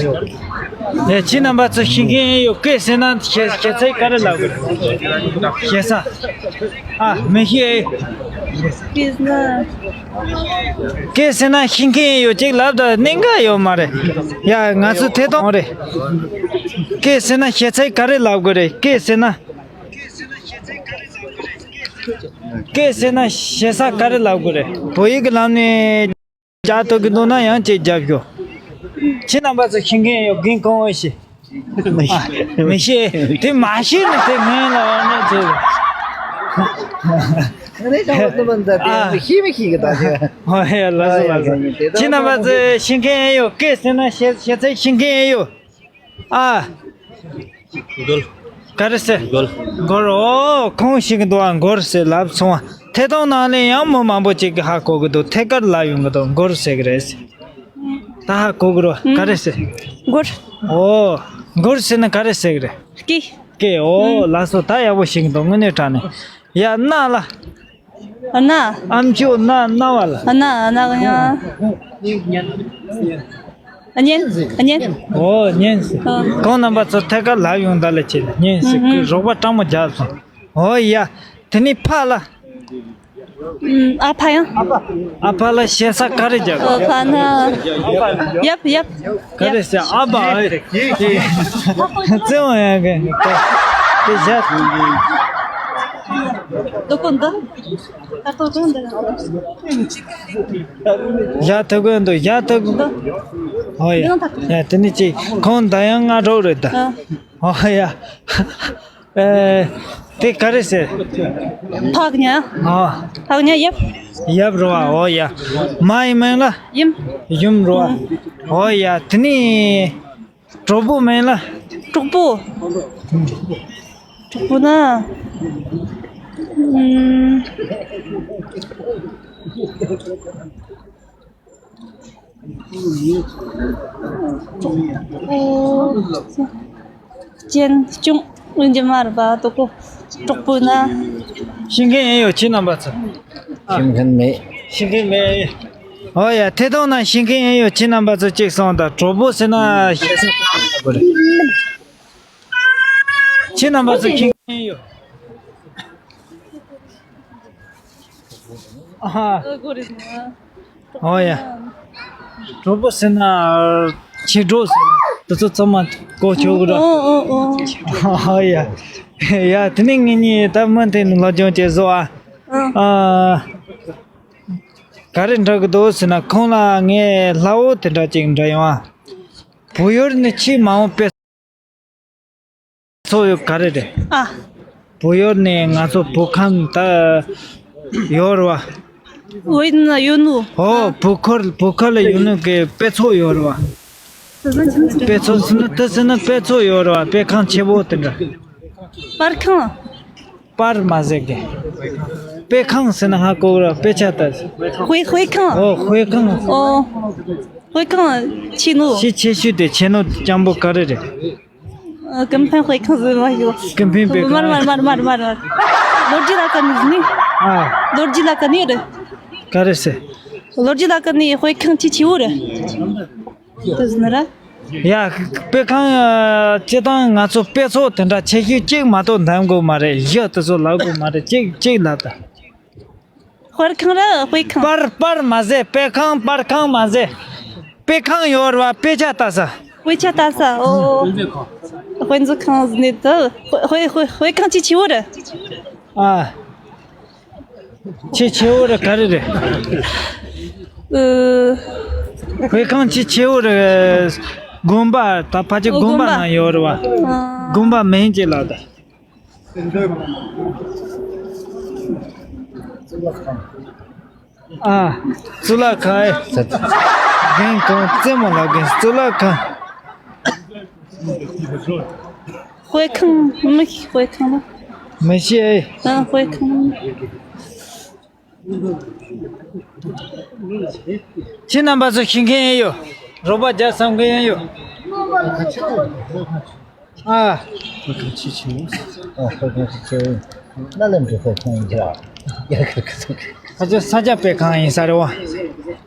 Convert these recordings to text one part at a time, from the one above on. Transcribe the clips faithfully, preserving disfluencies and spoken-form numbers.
ཡ། ཁྱེད་རྣམ་པ་ཚོ་ཤེས་མཁན་ཡོད། སྐད་ཟེར་ན་ཞེ་ཞེ་ཚའི་ག་རེ་ལབ་དགོས། ཞེ་ས། ཨ། མི་ཤེས། སྐད་ཟེར་ན། སྐད་ཟེར་ན་ཤེས་མཁན་ཡོད་ཅིག་ལབ་ད་གནད་འགག་ཡོད་མ་རེད། ཡ། ང་ཚོ་ཐད་གཏོང་རེད། སྐད་ཟེར་ན་ཞེ་ཚའི་ག་རེ་ལབ་དགོས་རེད། སྐད་ཟེར་ན། སྐད་ཟེར་ན་ཞེ་ས་ག་རེ་ལབ་དགོས་རེད། བོད་ཡིག་གི་ལམ་ནས་རྒྱག་ཐུབ་ཀྱི་འདུག་ན་ཡང་ཅིག་རྒྱབ་ཤོག་ཁྱེད་རྣམ་པ་ཚོ་ཤེས་མཁན་ཡོད། རྒན་གོང་འོག་ཤེས། ཨ། མི་ཤེས། དེ་མ་ཤེས་ན་དེ་སྔོན་ལ་བར་ནས་ཚོ། རེད། ཅང་པོ་སྟོན་པ་འདྲ། དེ་ཤེས་མི་ཤེས་ཀྱི་ད་དེ། ཨོ་ཡ། ལགས་སོ། ལགས་སོ། ཁྱེད་རྣམ་པ་ཚོ་ཤེས་མཁན་ཡོད། སྐད་ཟེར་ན་ཞེ་ཞེ་ཚའི་ཤེས་མཁན་ཡོད། ཨ། མགོལ། ག་རེ་ཟེར། མགོལ། མགོལ། ཨོ། ཁོང་ཞིག་གི་འདུག་ཨ། མགོལ་ཟེར་ལབ་སོང་ཨ། ཐད་གཏོང་ནང་ལ་ཡང་མི་མང་པོ་ཅིག་གིས་ཧ་གོ་གི་འདུག་ཐད་ཀར་ལབ་ཡོང་གི་འདུག་མགོལ་ཟེར་གི་རེད་ཟེར། ད་ཧ་གོ་གི་རེད། ག་རེ་ཟེར། མགོལ། ཨོ། མགོལ་ཟེར་ན་ག་རེ་ཟེར་གི་རེད། སྐེ། སྐེ། ཨོ། ལགས་སོ། ད་ཡག་པོ་ཤེས་གི་འདུག་དངོས་གནས་དྲང་གནས། ཡ། རྣ་ལ། རྣ། ཨམ་ཅོག་རྣ། རྣ་བ་ལ། རྣ། རྣ་གི་ཡང་། སྙན། སྙན། ཨོ། སྙན་ཟེར། ཨོ། ཁོང་རྣམ་པ་ཚོ་ཐད་ཀར་ལབ་ཡོང་། ད་ལ་བྱེད་ན་སྙན་ཟེར་གི། རོགས་པ་སྤྲང་མོ་རྒྱབ་སོང་། ཨོ་ཡ། དེ་ནས་ཕ་ལ། ཨ་ཕ་ཡང་། ཨ་ཕ་ལ་ཞེ་ས་ག་རེ་རྒྱབ། ཨ་ཕ་ན། ཡབ། ཡབ། ག་རེ་ཟེར། ཨ་ཕ། ཨེ། བརྩེ་བ་ཡང་གི། དེ་བཞག་དོ་ཀོ་འདི། ད་དོ་ཀོ་འདི། བཞག་ཐུབ་ཀྱི་འདུག་བཞག་ཐུབ་ཀྱི་འདུག་ཨོ་ཡ། ཡ། དེ་ནི་ཅིག་ཁོང་ད་ཡང་སྔ་དྲོ་རེད་ད། ཨོ་ཡ། ཨེ། དེ་ག་རེ་ཟེར། ཕག་ཉ། ཨ། ཕག་ཉ་ཡབ། ཡབ་རེད་བ། ཨོ་ཡ། མ་ཡི་མིང་ལ། ཡུམ། ཡུམ་རེད་བ། ཨོ་ཡ། དེ་ནི། གྲོགས་པོ་མིང་ལ། གྲོགས་པོ། གྲོགས་པོ་ན། ཨུམ། གྲོགས་པོ། ཅན་ཅུང་། འོན་ཀྱང་མ་རེད་པ། དོ་ཀོ། གྲོགས་པོ་ན། ཤེས་མཁན་ཡོད། ཁྱེད་རྣམ་པ་ཚོ། ཤེས་མཁན་མེད། ཤེས་མཁན་མེད། ཨོ་ཡ། ཐད་གཏོང་ནང་ཤེས་མཁན་ཡོད། ཁྱེད་རྣམ་པ་ཚོ་གཅིག་གསུངས་དང་། གྲོགས་པོ་ཟེར་ན་ཞེ་ས་ག་རེ་ལབ་དགོས་རེད། ཁྱེད་རྣམ་པ་ཚོ་ཤེས་མཁན་ཡོད། ཨ་ཧ། ཨོ་ཡ། གྲོགས་པོ་ཟེར་ན། ཁྱེད་གྲོགས་ཟེར་ན་དེ་ཚོ་ཚང་མ་གོ་ཆོག་གི་རེད། ཨོ་ཨོ་ཨོ། ཨོ་ཡ། ཡ། དེ་ནས་ངེད་གཉིས་ད་མུ་མཐུད་ནས་སློབ་སྦྱོང་བྱེད་བཟོ་ཨ། ཨ། ག་རེ་འདྲ་གི་འདུག་ཟེར་ན། ཁོང་ལ་ངས་སླ་བོ་དེ་འདྲ་ཅིག་འདྲ་ཡོང་ཨ། བོད་ཡུལ་ནས་ཆེས་མང་བོ་དཔེ་ཚོགས་ཡོད་ག་རེ་རེད། ཨ། བོད་ཡུལ་ནས་ང་ཚོ་བོད་ཁམས་ད་ཡོད་རེད་བ། བོད་ཡུལ་ན་ཡོད་ནོ། ཨོ། བོད་ཁུལ། བོད་ཁུལ་ལ་ཡོད་ནོ་གི་དཔེ་ཚོགས་ཡོད་རེད་བ། དཔེ་ཚོགས་ཟེར་ན། དེ་ཟེར་ན་དཔེ་ཚོགས་ཡོད་རེད་བ། དཔེ་ཁང་ཆེ་བོ་དེ་འདྲ། པར་ཁང་། པར་མ་ཟེར་གི། དཔེ་ཁང་ཟེར་ན་ཧ་གོ་གི་རེད། དཔེ་ཆ་ལྟ་ཟེར། དཔེ། དཔེ་ཁང་། ཨོ། དཔེ་ཁང་། ཨོ། དཔེ་ཁང་ཆེ་ནོ། ཆེས་ཆེ་ཤོས་དེ་ཆེ་ནོ་སྤྱང་པོ་ག་རེ་རེད། ཨ། ཀུན་ཕན་དཔེ་ཁང་ཟེར་མ་ཡོད། ཀུན་ཕན་དཔེ་ཁང་། མར་མར་མར་མར་མར་མར། ལོ་རྒྱུས་ལ་ཀ་ནི་ནི། ཨ། ལོ་རྒྱུས་ལ་ཀ་ནི་རེད། ག་རེ་ཟེར། ལོ་རྒྱུས་ལ་ཀ་ནི་དཔེ་ཁང་ཆེས་ཆེ་བོ་རེད། དེ་ཟེར་ན་ར། ཡ། དཔེ་ཁང་། ཨ། སྤྱིར་བཏང་ང་ཚོ་དཔེ་ཚོགས་དེ་འདྲ་ཆེ་ཤོས་གཅིག་མ་གཏོགས་འདེམས་དགོས་མ་རེད། བཞི་དེ་ཚོ་ལབ་དགོས་མ་རེད། གཅིག་གཅིག་ལབ་ད། དཔར་ཁང་ར་དཔེ་ཁང་། པར། པར་མ་ཟེར། དཔེ་ཁང་། པར་ཁང་མ་ཟེར། དཔེ་ཁང་ཡོད་རེད་བ། དཔེ་ཆ་ལྟ་ས། དཔེ་ཆ་ལྟ་ས། ཨོ། དཔེ་མཛོད་ཁང་ཟེར་ནས་དུ། དཔེ། དཔེ། དཔེ་ཁང་ཆེས་ཆེ་བོ་རེད། ཨ། ཆེས་ཆེ་བོ་རེད། ག་རེ་རེད། ཨུ། དཔེ་ཁང་ཆེས་ཆེ་བོ་རེད། དགོན་པ། ད་ཕལ་ཆེར་ཨོ། དགོན་པ། དགོན་པ་ནང་ཡོད་རེད་བ། ཨ། དགོན་པ་མིང་ཅིག་ལབ་ད། ཨ། གཙུག་ལག་ཁང་། ཨེ། རྒན་གོང་། རྩེད་མོ་ལབ་མཁན། གཙུག་ལག་ཁང་། དཔེ་ཁང་། མི་ཤེས། དཔེ་ཁང་ལ། མི་ཤེས། ཨེ། ཨ། དཔེ་ཁང་། ཁྱེད་རྣམ་པ་ཚོ་ཤེས་མཁན་ཡོད། རོགས་པ་རྒྱག་བསམ་མཁན་ཡོད། ཨ། དཔེ་ཁང་ཆེས་ཆེ་བོ། ཨ། དཔེ་ཁང་ཆེས་ཆེ་བོ། ན་ལེནྡྲའི་དཔེ་ཁང་ཡིན་ཀྱི་ར། ཡ། ཁ་ཁ་ཁ། ས་སྐྱ། ས་སྐྱ་དཔེ་ཁང་ཡིན་ས་རེད་བ།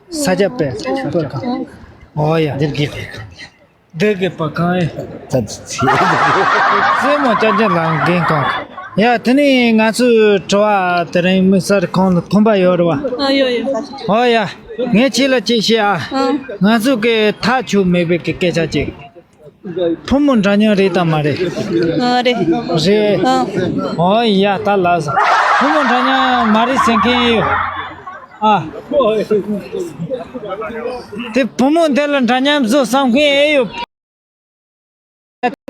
ས་སྐྱ་དཔེ། དཔེ་ཁང་། ཨོ་ཡ། འདིར་གི་དཔེ་ཁང་། འདི་གི་པ་གང་ཡིན། ད་ཚེ་རྩེད་མོ་ཅན་ཅན་ལ་འགན་གང་། ཡ་དེ་ནས་ང་ཚོའི་དྲི་བ་དེ་རིང་དམིགས་བསལ་ཁོང་ལ་ཁོམ་པ་ཡོད་རེད་བ། ཨ་ཡོད་ཡོད། ཨོ་ཡ། ངས་ཁྱེད་ལ་ཅིག་བཤད་ཨ། ཨ། ང་ཚོ་གི་ཐག་ཆོད་མེད་པའི་གི་སྐད་ཆ་ཅིག་ཕོ་མོ་འདྲ་མཉམ་རེད་དམ་མ་རེད། ཨ་རེད། རེད། ཨ། ཨོ་ཡ་ད་ལགས་སོ། ཕོ་མོ་འདྲ་མཉམ་མ་རེད་ཟེར་མཁན་ཡོད། ཨ། དེ་བུ་མོ་འདི་ལ་འདྲ་མཉམ་བཟོ་བསམ་མཁན་ཨེ་ཡོད།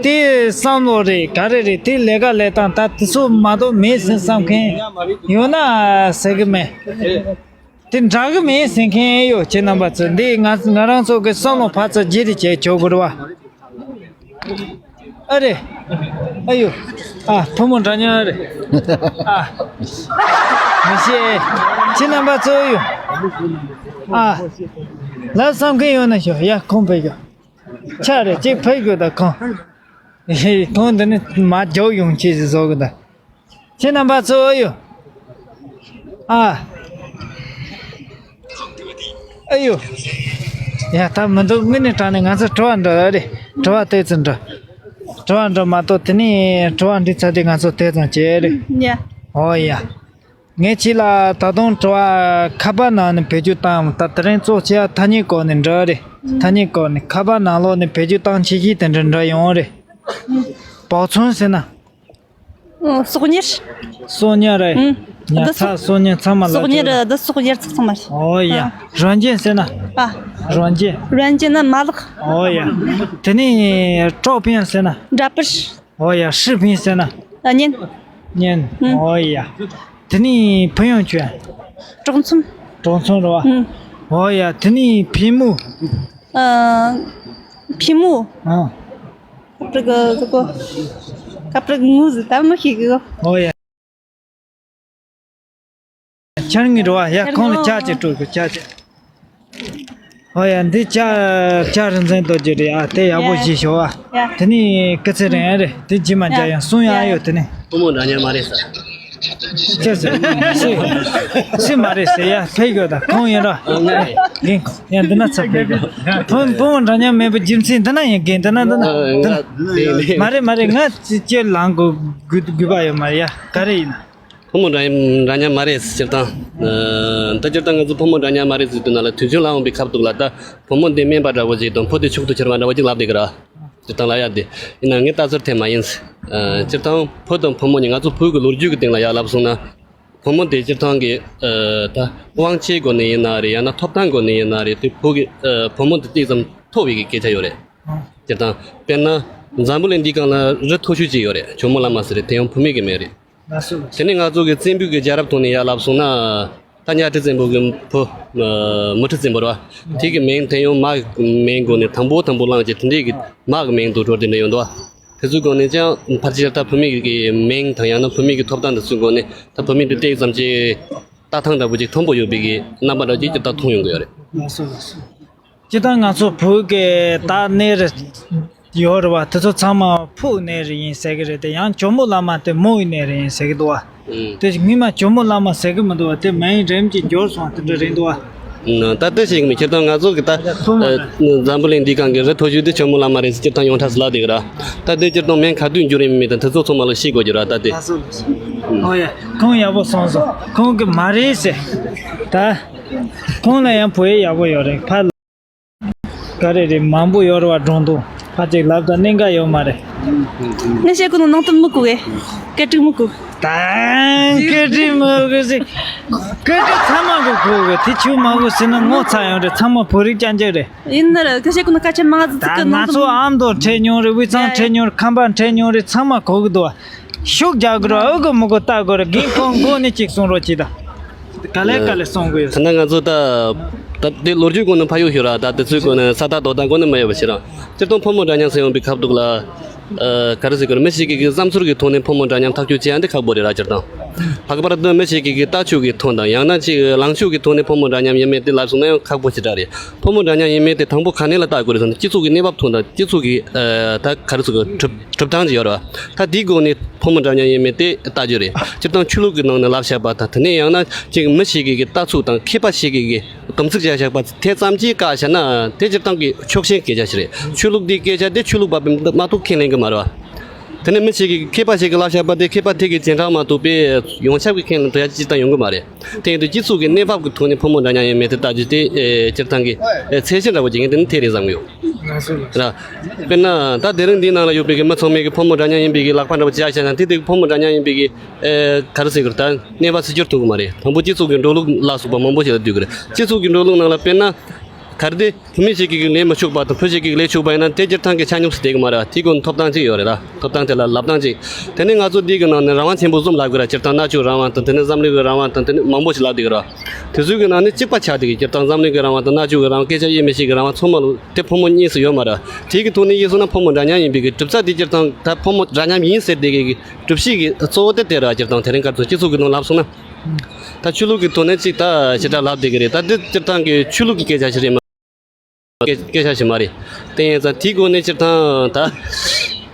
དེ་བསམ་བློ་རེད་ག་རེ་རེད། དེ་ལས་ཀ་ལས་སྟངས་ད་དེ་ཚོ་མ་གཏོགས་མེད་ཟེར་བསམ་མཁན་ཡོད་ན་ཟེར་གི་མེད། དེ་འདྲ་གི་མེད་ཟེར་མཁན་ཨེ་ཡོད། ཁྱེད་རྣམ་པ་ཚོ་འདི་ང་ང་རང་ཚོ་གི་བསམ་བློ་ཕར་ཚུར་བརྗེ་རེས་བྱས་ཆོག་གི་རེད་བ། ཨ་རེ། ཨ་ཡོ། ཨ་བུ་མོ་འདྲ་མཉམ་རེད། ཨ། མི་ཤེས། ཁྱེད་རྣམ་པ་ཚོ་ཡོ། ཨ། ལབ་བསམ་མཁན་ཡོད་ན་ཤོག་ཡ་ཁོང་ཕེབས་ཤོག་ཆ་རེ་གཅིག་ཕེབས་དགོས་ད་ཁོང་། ཁོང་འདི་ནི་མ་རྒྱོག་ཡོང་ཆེད་ཟེར་བཟོ་གི་ད། ཁྱེད་རྣམ་པ་ཚོ་ཨ་ཡོ། ཨ། ཨ་ཡོ། ཡ་ད་མི་འདུག་དངོས་གནས་དྲང་གནས་ང་ཚོ་དྲི་བ་འདྲི་ཨ་རེ། དྲི་བ་དེ་ཚོ་འདྲི། དྲི་བ་འདྲི་མ་གཏོགས་དེ་ནས་དྲི་བ་འདྲི་ཚར་དུས་ང་ཚོ་དེ་ཙམ་བྱས་རེད། ཡ། ཨོ་ཡ། ངས་ཁྱེད་ལ་ད་དུང་དྲི་བ་ཁ་པར་ནང་ནས་བེད་སྤྱོད་བཏང་ད་དེ་རིང་གཙོ་ཆེ་བ་ཐ་སྙད་སྐོར་ནས་འདྲི་རེད། ཐ་སྙད་སྐོར་ནས་ཁ་པར་ནང་ལོགས་ནས་བེད་སྤྱོད་བཏང་ཆེ་ཤོས་དེ་འདྲ་འདྲི་ཡོང་རེད། བག་ཚོན་ཟེར་ན། ཨོ་སོག་གཉེར། སོག་གཉེར་རེད། ཨུམ། ཉ་ཚ་སོག་གཉེར་ཚང་མ་ལ་སོག་གཉེར་འདི་སོག་གཉེར་ཚང་ཚང་མ་རེད། ཨོ་ཡ། ཨ། 软件 ཟེར་ན། ཨ། 软件། 软件 ན་མ་ལག་ཨོ་ཡ། དེ་ནས་照片 ཟེར་ན། འདྲ་པར། ཨོ་ཡ། 视频 ཟེར་ན། ཨ་བརྙན། བརྙན། ཨུམ། ཨོ་ཡ། དེ་ནས་朋友圈། གྲོགས་མཚམས། གྲོགས་མཚམས་རེད་བ། ཨུམ། ཨོ་ཡ། དེ་ནས་屏幕། ཨ། 屏幕། ཨ། 这个这个 как бы 我是怎么写个 ཨོ་ཡ། འཆར་ངེས་རེད་བ། ཡ་ཁོང་ལ་ལྕགས་ཅིག་སྤྲོད་དགོས་ལྕགས་ཅིག་ཨོ་ཡ་འདི་ལྕགས་ལྕགས་རིན་ཆེན་རྡོ་རྗེ་རེད་ཨ། དེ་ཡག་པོ་ཡ་ཞིག་ཤོག་ཨ། ཡ། དེ་ནས་སྐུ་ཚེ་རིང་ཨ་རེད། དེ་རྗེས་མ་ཡ་རྒྱ་ཡང་གསུང་ཡ་ཡ་ཡོད་དེ་ནས། ཕོ་མོ་འདྲ་མཉམ་མ་རེད་ས། ཅེས་ཟེར། སུ། སུ་མ་རེད་ཟེར་ཡ་ཕེབས་ཡོད་ད་ཁོང་ཡིན་ར། ཨ་ང་རེད། རྒན་ཁོང་ཡ་འདི་ན་ཚ་ཕེབས་ཡོད། ཕོ་ཕོ་མོ་འདྲ་མཉམ་མེད་པའི་རྒྱུ་མཚན་འདི་ན་ཡིན་རྒན་འདི་ན་འདི་ན་ཨ་འདི་ན། ང་དེ་ལས། མ་རེད་མ་རེད། ང་ཅི་ཅི་ལང་དགོས་དགོས་དགོས་པ་ཡོད་མ་རེད་ཡ། ག་རེ་ཡིན་ན། ཕོ་མོ་འདྲ་མཉམ་མ་རེད་སྤྱིར་བཏང་། ཨ། ད་སྤྱིར་བཏང་ང་ཚོ་ཕོ་མོ་འདྲ་མཉམ་མ་རེད་ཟེར་དུས་ན་ལ་དུས་རྒྱུན་ལ་འོང་བའི་ཁ་ཐུག་ལ་ད་ཕོ་མོ་འདི་སྨན་པ་འདྲ་བོ་ཞིག་དང་ཕོ་དེ་ཕྱུག་ཏུ་གྱུར་པ་འདྲ་བོ་ཞིག་ལབ་བསྡད་ཀྱི་ར། སྤྱིར་བཏང་ལབ་ཡ་དེ་ཡིན་ན་ངས་ལྟ་ཚུལ་དེ་མ་ཡིན། ཨ། སྤྱིར་བཏང་ཕོ་དང་ཕོ་མོ་གཉིས་ང་ཚོ་བོད་ཀྱི་ལོ་རྒྱུས་ཀྱི་སྟེང་ལ་ཡ་ལབ་སོང་ན། ཕོ་མོ་དེ་སྤྱིར་བཏང་གི་ཨ། ད་དབང་ཆའི་སྒོ་ནས་ཡིན་ན་རེད། ཡང་ན་ཐོབ་ཐང་སྒོ་ནས་ཡིན་ན་རེད། དེ་ཕོ་གི་ཨ། ཕོ་མོ་དེ་ཏོག་ཙམ་མཐོ་བའི་གི་སྐད་ཆ་ཡོད་རེད། སྤྱིར་བཏང་དཔེར་ན་འཛམ་བུ་གླིང་འདིའི་སྒང་ལ་རི་མཐོ་ཤོས་ཅིག་ཡོད་རེད། ཇོ་མོ་གླང་མ་ཟེར་རེད། དེ་ཡང་བུད་མེད་ཀྱི་མིང་རེད། ལགས་སོ། དེ་ནས་ང་ཚོ་གི་བཙན་པོའི་གི་རྒྱལ་རབས་ཐོག་ནས་ཡར་ལབ་སོང་ན། ད་གཉའ་ཁྲི་བཙན་པོ་གི་བུ། ཨ། མུ་ཁྲི་བཙན་པོ་རེད་བ། དེ་གི་མིང་དེ་ཡང་མ་གི་མིང་སྒོ་ནས་དང་པོ་དང་པོ་བླངས་ཀྱི་དེ་འདྲའི་གི་མ་གི་མིང་དུ་འགྲོ་དེ་འདྲ་ཡོང་འདུག་བ། དེ་ཚོའི་སྒོ་ནས་ཀྱང་ཕལ་ཆེར་ད་བུད་མེད་ཀྱི་མིང་དང་ཡང་ན་བུད་མེད་ཀྱི་ཐོབ་ཐང་དེ་ཚོའི་སྒོ་ནས་ད་བུད་མེད་དེ་ཏོག་ཙམ་ཅིག་ལྟ་སྟངས་འདྲ་པོ་ཅིག་མཐོན་པོ་ཡོད་པའི་གི་རྣམ་པ་འདྲ་ཅིག་ཅིག་ད་མཐོང་ཡོང་གི་ཡོད་རེད། ལགས་སོ་ལགས་སོ། སྤྱིར་བཏང་ང་ཚོ་བོད་ཀྱི་ད་གནས་རི་ཡོད་རེད་བ། དེ་ཚོ་ཚང་མ་ཕོའི་གནས་རི་ཡིན་ཟེར་གི་རེད་དེ། ཡང་ཇོ་མོ་གླང་མ་དེ་མོའི་གནས་རི་ཡིན་ཟེར་གི་འདུག་བ། ཨུམ། དེ་སྔོན་མ་ཇོ་མོ་གླང་མ་ཟེར་གི་མི་འདུག་བ། དེ་མིང་རིམ་གྱིས་འགྱུར་སོང་བ་དེ་འདྲ་རེད་འདུག་བ། ཨུམ། ད་དེ་ཞིག་མི་སྤྱིར་བཏང་ང་ཚོ་གི་ད་ཕོ་མོ་ཨ། འཛམ་བུ་གླིང་འདིའི་སྒང་གི་རི་མཐོ་ཤོས་དེ་ཇོ་མོ་གླང་མ་རེད་ཟེར་སྤྱིར་བཏང་ཡོངས་གྲགས་སུ་ལབ་བསྡད་གི་ར། ད་དེ་སྤྱིར་བཏང་མིང་ག་དུས་འགྱུར་ཡིན་མིན་དང་དེ་ཚོ་ཚང་མ་ལ་ཤེས་དགོས་ཀྱི་ར་ད་དེ། ལགས་སོ་ལགས་སོ། ཨོ་ཡ། ཁོང་ཡག་པོ་གསུངས་སོང་། ཁོང་གི་མ་རེད་ཟེར། ད། ཁོང་ལ་ཡང་བོད་ཡིག་ཡག་པོ་ཡོད་རེད་ཕ། ག་རེ་རེད། མང་པོ་ཡོད་རེད་བ། སྒྲུང་དུ་ཕ་ཅིག་ལབ་ད་གནད་འགག་ཡོད་མ་རེད། ངས་བཤད་གོ་ནོ་ནང་དུ་མི་གོ་གི་སྐད་ཀྲིག་མི་གོ་ད་སྐད་ཀྲིག་མི་གོ་ཟིག་སྐད་ཀྲིག་ཚང་མ་གོ་གོ་གི་དེ་ཆུ་མ་གོ་ཟེར་ན་ངོ་ཚ་ཡོང་རེད། ཚང་མ་བོད་རིགས་རྐྱང་རྐྱང་རེད། ཡིན་ན་རེད། ཁ་ཤས་ཀུན་ན་སྐད་ཆ་མང་ཙི་ཙི་ད་གི་ང་ནང་དུ་ཚོ་ཨ་མདོ་འཕྲད་མྱོང་རེད། དབུས་གཙང་འཕྲད་མྱོང་རེད། ཁམས་པ་འཕྲད་མྱོང་རེད། ཚང་མ་གོ་གི་འདུག་བ། ཤུགས་རྒྱག་དགོས་ར་ཨུ་གོ་མུ་གོ་ལྟ་དགོས་ར་རྒན་ཁོང་མགོ་ནས་ཅིག་གསུང་རོགས་གྱིས་ད། ག་ལེ་ག་ལེ་གསུང་གི་ཡོད། ད་ནང་ང་ཚོ་ད་ད་དེ་ལོ་རྒྱུས་སྒོ་ནས་ཕ་ཡུལ་ཞུ་ར་ད་དེ་ཚོའི་སྒོ་ནས་ས་ཐག་རྡོ་ཐག་སྒོ་ནས་མ་ཡོད་པ་ཞིག་ར། སྤྱིར་བཏང་ཕོ་མོ་འདྲ་མཉམ་ཟེར་ཡོང་པའི་ཁ་ཐུག་ལ། ཨ། ག་རེ་ཟེར་དགོས་རེད། མི་ཞིག་གིས་བསམ་ཚུལ་གྱི་ཐོག་ནས་ཕོ་མོ་འདྲ་མཉམ་ཐག་གཅོད་བྱེད་ཡ་འདི་ཁག་པོ་རེད་ར་སྤྱིར་བཏང་། ལྷག་པར་དུ་མི་ཞིག་གིས་ལྟ་ཕྱོགས་ཀྱི་ཐོག་དང་ཡང་ན་ཅིག་ལངས་ཕྱོགས་ཀྱི་ཐོག་ནས་ཕོ་མོ་འདྲ་མཉམ་ཡིན་མིན་དེ་ལབ་སོང་ན་ཡང་ཁག་པོ་ཞེ་དྲག་རེད། ཕོ་མོ་འདྲ་མཉམ་ཡིན་མིན་དེ་དང་པོ་ག་ནས་ལ་བལྟ་དགོས་རེད་ཟེར་ན། སྤྱི་ཚོགས་ཀྱི་གནས་བབ་ཐོག་དང་སྤྱི་ཚོགས་ཀྱི་ཨ་ད་ག་རེ་ཟེར་དགོས། གྲུབ་གྲུབ་སྟངས་ཅིག་ཡོད་རེད་བ། ད་དེའི་སྒོ་ནས་ཕོ་མོ་འདྲ་མཉམ་ཡིན་མིན་དེ་ལྟ་རྒྱུ་རེད། སྤྱིར་བཏང་ཆོས་ལུགས་ཀྱི་ནང་ནས་ལབ་བཞག་པ་དང་དེ་ནས་ཡང་ན་ཅིག་མི་ཞིག་གི་ལྟ་ཚུལ་དང་མཁས་པ་ཞིག་གི་དམ་ཚིག་བཞག་བཞག་པ་དེ་ཙམ་གྱིས་བཀག་བཞག་ན་དེ་སྤྱིར་བཏང་གི་ཕྱོགས་ཞེན་སྐད་ཆ་ཞིག་རེད། ཆོས་ལུགས་འདིའི་སྐད་ཆ་དེ་ཆོས་ལུགས་པ་མ་གཏོགས་ཁས་ལེན་གི་མ་རེད་བ། དེ་ནས་མི་ཞིག་གིས་མཁས་པ་ཞིག་གིས་ལབ་བཞག་པ་དེ་མཁས་པ་དེ་གི་རྗེས་འབྲང་མ་གཏོགས་པའི་ཡོངས་ཁྱབ་ཀྱི་ཁས་ལེན་ཐུབ་ཡ་ཅིག་ད་ཡོང་གི་མ་རེད། དེ་ཡིན་དུས་སྤྱི་ཚོགས་ཀྱི་གནས་བབ་ཀྱི་ཐོག་ནས་ཕོ་མོ་འདྲ་མཉམ་ཡིན་མིན་དེ་ལྟ་རྒྱུ་དེ་ཨེ་སྤྱིར་བཏང་གི་ཨེ་ཚད་གཞི་འདྲ་བོ་ཅིག་ཡིན་དེ་ནི་ཐད་རེད་བསམ་གི་ཡོད། ར། དཔེར་ན་ད་དེ་རིང་འདིའི་ནང་ལ་ཡོད་པའི་གི་མི་ཚང་མས་གི་ཕོ་མོ་འདྲ་མཉམ་ཡིན་པའི་གི་ལག་པ་འདྲ་བོ་ཅིག་བཞག་ན་དེ་དེ་གི་ཕོ་མོ་འདྲ་མཉམ་ཡིན་པའི་གི་ཨེ་ག་རེ་ཟེར་དགོས་རེད། ད་གནས་བབ་ཟེར་རྒྱུར་ཐུག་གི་མ་རེད། དང་པོ་སྤྱི་ཚོགས་ཀྱི་འགྲོ་ལུགས་ལ་སོགས་པ་མང་པོ་ཞིག་ལ་ལྟོས་དགོས་རེད། སྤྱི་ཚོགས་ཀྱི་འགྲོ་ལུགས་ནང་ལ་དཔེར་ན་ག་རེ་དེ། བུད་མེད་ཞིག་གིས་ལས་མི་ཆོག་པ་དང་བུ་ཞིག་གིས་ལས་ཆོག་པ་ཡིན་ན་དེ་སྤྱིར་བཏང་གི་ཆ་སྙོམས་སུ་བསྡད་ཀྱི་མ་རེད། དེའི་སྒོ་ནས་ཐོབ་ཐང་གཅིག་ཡོད་རེད་ལ། ཐོབ་ཐང་དེ་ལ་ལབ་སྟངས་གཅིག་དེ་ནས་ང་ཚོ་འདི་གི་ནང་ནས་རང་དབང་ཆེན་པོ་གསུམ་ལབ་དགོས་ར། སྤྱིར་བཏང་མནར་གཅོད་རང་དབང་དང་དེ་ནས་འཛམ་གླིང་གི་རང་དབང་དང་དེ་ནས་མང་པོ་ཞིག་ལབ་བསྡད་ཀྱི་རེད། དེ་ཚོའི་གི་ནང་ནས་གཅིག་པ་ཆགས་བསྡད་ཀྱི། སྤྱིར་བཏང་འཛམ་གླིང་གི་རང་དབང་དང་མནར་གཅོད་ཀྱི་རང་དབང་སྐད་ཆ་དབྱེ་མི་ཤེས་ཀྱི་རང་དབང་ཚང་མ་ལ་དེ་ཕོ་མོ་གཉིས་སུ་ཡོད་མ་རེད། དེའི་གི་ཐོག་ནས་དབྱེ་སོང་ན་ཕོ་མོ་འདྲ་མཉམ་ཡིན་པའི་གི་གྲུབ་ཆ་དེ་སྤྱིར་བཏང་ད་ཕོ་མོ་འདྲ་མཉམ་ཡིན་ཟེར་བསྡད་ཀྱི་གི་གྲུབ་གཞི་གི་གཙོ་བོ་དེ་དེ་རེད། སྤྱིར་བཏང་དེ་རིང་ཁ་སང་སྤྱི་ཚོགས་ཀྱི་ནང་ལབ་སོང་ན། ད་ཆོས་ལུགས་ཀྱི་ཐོག་ནས་ཅིག་ད་ཞེ་དྲག་ལབ་བསྡད་ཀྱི་རེད། ད་འདི་སྤྱིར་བཏང་གི་ཆོས་ལུགས་ཀྱི་སྐད་ཆ་ཞིག་རེད་མ། སྐད་སྐད་ཆ་ཞིག་མ་རེད། དེ་ཡིན་ཙང་དེའི་སྒོ་ནས་སྤྱིར་བཏང་ད་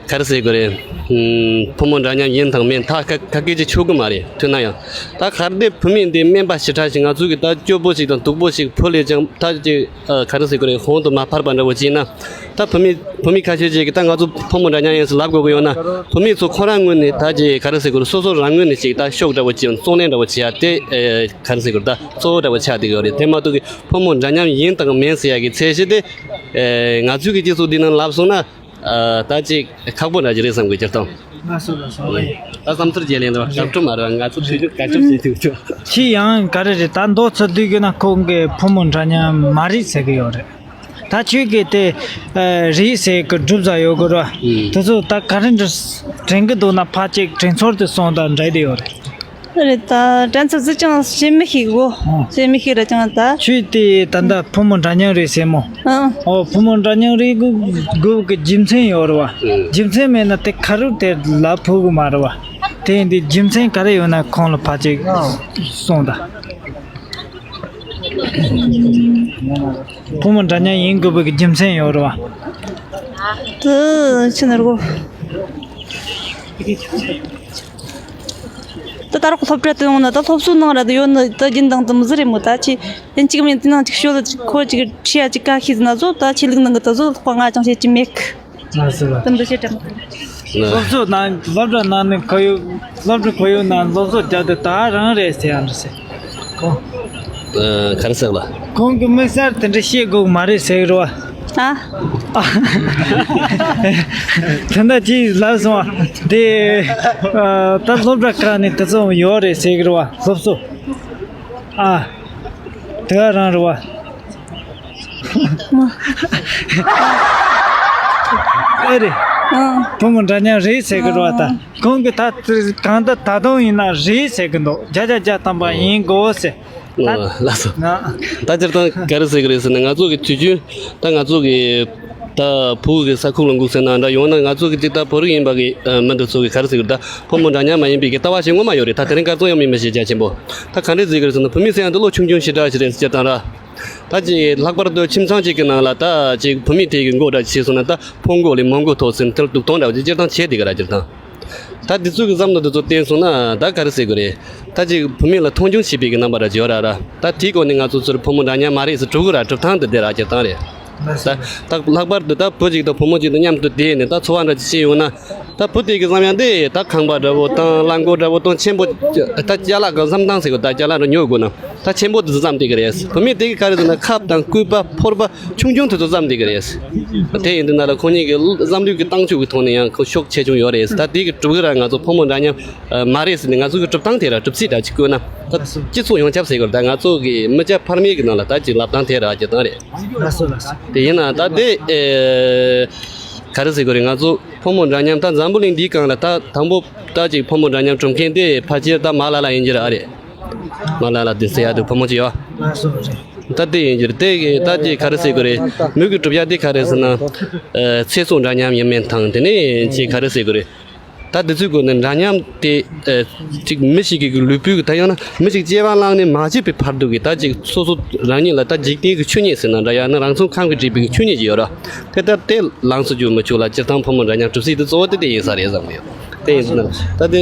ག་རེ་ཟེར་དགོས་རེད། ཨུམ། ཕོ་མོ་འདྲ་མཉམ་ཡིན་དང་མིན་ད་ཁ་ཁ་སྐད་ཅིག་ཆོད་གི་མ་རེད། ཐོས་ན་ཡང་ད་ག་རེ་དེ་བུད་མེད་འདི་དམན་པ་ཞེ་དྲག་ཞིག་ང་ཚོ་གི་ད་སྐྱོ་པོ་ཞིག་དང་སྡུག་པོ་ཞིག་བུ་ལས་ཀྱང་ད་ཅིག་ཨ་ག་རེ་ཟེར་དགོས་རེད། གོང་དུ་མ་འཕར་བ་འདྲ་བོ་ཅིག་ཡིན་ན། ད་བུད་མེད་བུད་མེད་ཁ་ཤས་ཅིག་གིས་ད་ང་ཚོ་ཕོ་མོ་འདྲ་མཉམ་ཡིན་ཟེར་ལབ་དགོས་ཀྱི་ཡོད་ན། བུད་མེད་ཚོ་ཁོ་རང་ངོས་ནས་ད་ཅིག་ག་རེ་ཟེར་དགོས་རེད། སོ་སོ་རང་ངོས་ནས་ཅིག་ད་ཤོག་འདྲ་བོ་ཅིག་བཙོང་ལེན་འདྲ་བོ་བྱེད་ཡ་དེ་ཨེ་ག་རེ་ཟེར་དགོས་རེད། ད་གཙོ་བོ་འདྲ་བོ་ཆགས་བསྡད་ཡོད་རེད། དེ་མ་གཏོགས་ཀྱི་ཕོ་མོ་འདྲ་མཉམ་ཡིན་དང་མིན་ཟེར་ཡ་གི་ཚད་གཞི་དེ་ཨེ་ང་ཚོའི་གི་སྤྱི་ཚོགས་འདི་ནང་ལབ་སོང་ན་ཨ་ད་ཅིག་ཁག་པོ་འདྲ་ཅིག་རེད་བསམ་གི། སྤྱིར་བཏང་ང་སོ་ལ་སོ་ལ་ཡིན། ད་བསམ་ཚུལ་བརྗེ་ལེན་དང་རྒྱབ་སྐྱོར་མ་རེད། ང་ཚོ་ཆོས་ལུགས་ག་ཚོད་བྱེད་ཐུབ་ཆོག་ཁྱི་ཡང་ག་རེ་རེད། ད་མདོ་ཚོ་བསྡུས་གི་ན་ཁོང་གི་ཕོ་མོ་འདྲ་མཉམ་མ་རེད་ཟེར་གི་ཡོད་རེད། ད་ཁྱོད་ཀྱིས་དེ་ཨ་རེད་ཟེར་གི་སྒྲུབ་ས་ཡོད་གི་ར། ཨུམ། དེ་ཚོ་ད་ག་རེ་འདྲ་དྲན་གི་འདུག་ན་ཕ་གཅིག་དྲན་ཚོར་དེ་སོང་ད་འདྲ་དེ་ཡོད་རེད། རེད། ད་དྲན་ཚོར་ཟིག་ཅང་བྱེད་མི་ཤེས་གོ་ཨོ། བྱེད་མི་ཤེས་ར་ཅང་ད། ཁྱོད་དེ་ད་ལྟ་ཕོ་མོ་འདྲ་མཉམ་རེད་ཟེར་མོ། ཨང་། ཨོ། ཕོ་མོ་འདྲ་མཉམ་རེད་དགོས་དགོས་གི་རྒྱུ་མཚན་ཡོད་རེད་བ། ཨང་། རྒྱུ་མཚན་མེད་ན་དེ་ག་རུ་དེ་ལབ་ཕོད་གི་མ་རེད་བ། དེ་ཡིན་དུས་རྒྱུ་མཚན་ག་རེ་ཡོད་ན་ཁོང་ལ་ཕར་ཅིག་གསུངས་ད། ཕོ་མོ་འདྲ་མཉམ་ཡིན་དགོས་པའི་གི་རྒྱུ་མཚན་ཡོད་རེད་བ། དེ་ཕྱི་ནས་རྒོ། ད་ད་རོགས་སློབ་གྲྭ་དུ་ཡོང་ན་ད་སློབ་གསོའི་ནང་ར་དུ་ཡོད་ནི་ད་རྒྱུན་དང་དུ་མི་ཟེར་རེད་མོ། ད་ཅི་ཡིན་གཅིག་མིན་དེ་ནང་གཅིག་ཤོད་ལ་ཁོ་གཅིག་ཁྲིད་ཡ་གཅིག་ག་ཤེས་ཟིན་ན་བཟོ། ད་ཆོས་ལུགས་ནང་གི་ད་བཟོ་ཁོ་ང་ཅང་བཤད་ཀྱི་མེད་གི། ང་ཟེར་བ། དུ་འདི་བཤད་དྲན་གི། སློབ་གསོ་ནང་སློབ་གྲྭ་ནང་ནས་ཁོ་ཡོད། སློབ་གྲྭ་ཁོ་ཡོད་ན་སློབ་གསོ་རྒྱག་དུས་ད་རང་རེད་ཟེར་ཡ་འདྲ་ཟེར། ཁོ། ཨ། ག་རེ་ཟེར་ལ། ཁོང་གི་དམིགས་བསལ་དེ་འདྲ་བཤད་དགོས་མ་རེད་ཟེར་གི་རེད་བ། ཨ། ད་ལྟ་ཅིག་ལབ་སོང་བ། དེ་ཨ་ད་སློབ་གྲྭ་ཁག་ནས་དེ་ཚོ་ཡོད་རེད་ཟེར་གི་རེད་བ། སློབ་གསོ། ཨ། དེ་ག་རང་རེད་བ། ཨེ་རེད། ཨ། བུ་མོ་འདྲ་མཉམ་རེད་ཟེར་གི་རེད་བ། ད་ཨ། ཁོང་གིས་ད་གང་ལྟར་ད་དུང་ཡིན་ན་རེད་ཟེར་གི་འདུག་བརྒྱ་ཆ་བརྒྱ་ཐམ་པ་ཡིན་དགོས་ཟེར། ཨ། ལགས་སོ། ང་། ད་སྤྱིར་བཏང་ག་རེ་ཟེར་གི་རེད་ཟེར་ན། ང་ཚོ་གི་དུས་རྒྱུན་ད་ང་ཚོ་གི་ད་བོད་ཀྱི་ས་ཁུག་ལ་འགུག་ཟེར་ན་འདྲ། ཡང་ན་ང་ཚོ་གི་ཅིག་ད་བོད་རིགས་ཡིན་པ་གི་ཨ་མི་འདི་ཚོ་གི་ག་རེ་ཟེར་གི་རེད། ད་ཕོ་མོ་འདྲ་མཉམ་མ་ཡིན་པའི་གི་ལྟ་བ་ཞིག་ངོ་མ་ཡོད་རེད། ད་དེ་རིང་སྐར་ཚོང་ཡང་མིན་མི་ཞིག་རྒྱ་ཆེན་པོ། ད་ག་འདྲས་ཟེར་གི་རེད་ཟེར་ན། བུད་མེད་ཟེར་ཡ་འདི་ལོ་ཆུང་ཆུང་ཞེ་དྲག་ཞིག་རེད། སྤྱིར་བཏང་ར། ད་ཅིག་ལྷག་པར་དུ་ཁྱིམ་ཚང་གཅིག་གི་ནང་ལ་ད་ཅིག་བུད་མེད་དེ་གི་མགོ་འདྲ་བྱས་སོང་ན་ད་ཕོ་མགོ་ལས་མོ་མགོ་མཐོ་ཟེར་ན་དེ་ལ་སྡུག་གཏོང་འདྲ་བ་ཅིག་སྤྱིར་བཏང་བྱས་བསྡད་གི་ར། སྤྱིར་བཏང་། ད་འདི་ཚོ་གི་བསམ་བློ་འདི་ཚོ་བསྟན་སོང་ན་ད་ག་རེ་ཟེར་དགོས་རེད། ད་ཅིག་བུད་མེད་ལ་མཐོང་ཆུང་བྱེད་པའི་གི་རྣམ་པ་འདྲ་ཅིག་ཡོད་ར་ར། ད་དེའི་སྒོ་ནས་ང་ཚོ་ཚུར་ཕོ་མོ་འདྲ་མཉམ་མ་རེད་ཟེར་གྲུབ་གི་ར། གྲུབ་སྟངས་འདི་དེ་ར། སྤྱིར་བཏང་རེད། ད་ད་ལྷག་པར་དུ་ད་བུ་ཅིག་དང་བུ་མོ་ཅིག་དང་མཉམ་དུ་བསྡད་ནས་ད་འཚོ་བ་འདྲ་ཅིག་བྱས་ཡོང་ན། ད་བུ་དེ་གི་བསམ་ཡ་འདི་ད་ཁང་པ་འདྲ་བོ་དང་གླ་མགོ་འདྲ་བོ་དང་ཆེན་པོ། ད་ཅ་ལག་གི་བསམ་སྟངས་ཟེར་གི། ད་ཅ་ལག་འདྲ་ཉོ་དགོས་ན། ད་ཆེན་པོ་དེ་ཚོ་བསམ་བསྡད་ཀྱི་རེད། བུད་མེད་དེ་གི་ག་རེ་ཟེར་ན་ཁབ་དང་སྐུད་པ་ཕོར་པ་ཆུང་ཆུང་དེ་ཚོ་བསམ་བསྡད་ཀྱི་རེད། དེ་ཡིན་དུས་ན་ལ་ཁོ་གཉིས་ཀྱི་བསམ་བློའི་གི་བཏང་ཕྱོགས་ཀྱི་ཐོག་ནས་ཡང་ཁོ་ཤུགས་ཆེ་ཆུང་ཡོད་རེད། ད་དེ་གི་གྲུབ་ཀྱི་ར། ང་ཚོ་ཕོ་མོ་འདྲ་མཉམ་མ་རེད་ཟེར་ནས་ང་ཚོ་གི་གྲུབ་སྟངས་དེ་ར་གྲུབ་ཚུལ་འདྲ་ཅིག་བཀོད་ན། ད་སྤྱི་ཚོགས་ཡོངས་ཁྱབ་ཟེར་དགོས་རེད། ད་ང་ཚོ་གི་མི་སྐྱ་ཕར་མའི་གི་ནང་ལ་ད་ཅིག་ལབ་སྟངས་དེ་ར་སྤྱིར་བཏང་རེད། དེ་ཡིན་ན་ད་དེ་ཨེ་ག་རེ་ཟེར་དགོས་རེད། ང་ཚོ་ཕོ་མོ་འདྲ་མཉམ་ད་འཛམ་བུ་གླིང་འདིའི་སྒང་ལ་ད་དང་པོ་ད་ཅིག་ཕོ་མོ་འདྲ་མཉམ་གྲུབ་མཁན་དེ་ཕལ་ཆེར་ད་མ་ལ་ལ་ཡིན་གྱི་རེད། ཨ་རེད། མ་ལ་ལ་དེ་ཟེར་ཡ་དེ་བུ་མོ་ཅིག་ཡོད། ལགས་སོ་རེད། ད་དེ་ཡིན་གྱི་རེད། དེ་གི་ད་ཅིག་ག་རེ་ཟེར་དགོས་རེད། མོས་གི་གྲུབ་ཡ་དེ་ག་རེ་ཟེར་ན། ཨ་ཚེ་སྲོག་འདྲ་མཉམ་ཡིན་མིན་དང་དེ་ནས་ཅིག་ག་རེ་ཟེར་དགོས་རེད། ད་དེ་ཚོའི་སྒོ་ནས་འདྲ་མཉམ་དེ་ཨ་ཅིག་མི་ཞིག་གི་ལུས་པོའི་གི་ད་ཡང་ན་མི་ཞིག་སྐྱེ་བ་བླངས་ནས་མ་སྐྱེས་པའི་བར་དུ་གི་ད་ཅིག་སོ་སོ་རང་ཉིད་ལ་ད་འཇིག་རྟེན་གྱི་ཆོས་ཉིད་ཟེར་ན་འདྲ་ཡང་ན་རང་སེམས་ཁམས་ཀྱིས་སྒྲིབ་པའི་གི་ཆོས་ཉིད་ཅིག་ཡོད་ར། དེ་ལྟར་དེ་ལངས་སུ་རྒྱུ་མི་ཆོག་ལ། སྤྱིར་བཏང་ཕོ་མོ་འདྲ་མཉམ་གྲུབ་ཚུལ་དེ་གཙོ་བོ་དེ་དེ་ཡིན་ས་རེད་བསམ་གི་ཡོད། དེ་ཡིན་ན་ད་དེ་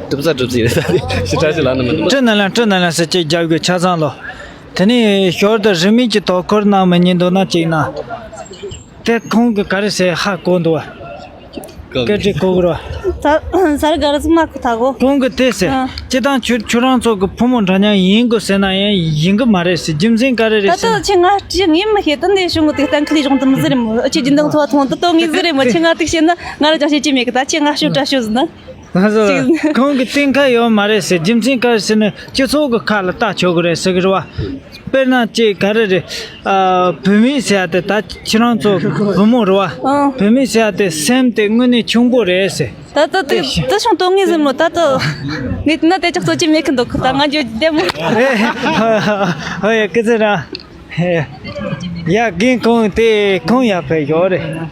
གྲུབ་ས་གྲུབ་ཚུལ་རེད། ད་དེ་ཞིབ་ཕྲ་ཞིག་ལབ་ན་མི་འདུག་སྤྲིན་ནང་ལ་སྤྲིན་ནང་ལ་ཟེར་ཅིག་རྒྱབ་དགོས་ཆ་ཚང་ལོ། དེ་ནས་ཞོར་དུ་རིས་མེད་ཀྱི་དོ་ཁུར་གནང་མི་ཉན་འདུག་ན་ཅིག་ན། དེ་ཁོང་གི་ག་རེ་ཟེར་ཧ་གོ་འདུག་བ། སྐད་ཆ་གོ་གི་རོ། ས་ས་ར་ག་ར་ཟིག་མ་གོ་ཐ་གོ། ཁོང་གི་དེ་ཟེར། ཨ། སྤྱིར་བཏང་ཁྱོད་ཁྱོད་རང་ཚོ་གི་ཕོ་མོ་འདྲ་མཉམ་ཡིན་དགོས་ཟེར་ན་ཡང་ཡིན་གི་མ་རེད་ཟེར། རྒྱུ་མཚན་ག་རེ་རེད་ད་ཟེར་ན། ད་ཁྱེད་ང་ཅི་ངས་མི་ཤེས་ད་འདི་གཞུང་གི་དེ་གཏན་འཁེལ་ལས་གཞུང་དུ་མི་ཟེར་རེད་མོ། ཨ་ཁྱེད་རྒྱུན་དང་ཐོ་བ་ཐོང་དུ་དོ་ངས་ཟེར་རེད་མོ། ཁྱེད་ང་དེ་བཤད་ན་ང་ར་ཅང་བཤད་ཀྱི་མེད་གི། ད་ཁྱེད་ང་ཤོད་དྲ་ཤོད་ཟེར་ན། ང་ཚོ་ཁོང་གི་གཏན་འཁེལ་ཡོད་མ་རེད་ཟེར། རྒྱུ་མཚན་ག་རེ་ཟེར་ན་སྤྱི་ཚོགས་ཀྱི་ཁ་ལ་ལྟ་ཆོག་གི་རེད་ཟེར་གི་རེད་བ། དཔེར་ན་ཅིག་ག་རེ་རེད། ཨ། བུད་མེད་ཟེར་ཡ་དེ་ད་ཁྱེད་རང་ཚོ་བུ་མོ་རེད་བ། ཨང་། བུད་མེད་ཟེར་ཡ་དེ་སེམས་དེ་དངོས་གནས་ཆུང་པོ་རེད་ཟེར། ད་ད་དེ་ད་ཤོང་དོ་ངེས་ཟེར་མོ། ད་ད་ངས་དེ་ན་དེ་ཅག་ཚོ་ཅི་མེད་གི་འདུག་ད་ང་འཇོ་བདེ་མོ། ཧེ་ཧེ་ཧེ་ཧེ་ཧེ། ཡ་རྒན་ཁོང་དེ་ཁོང་ཡར་ཕེབས་ཡོད་རེད།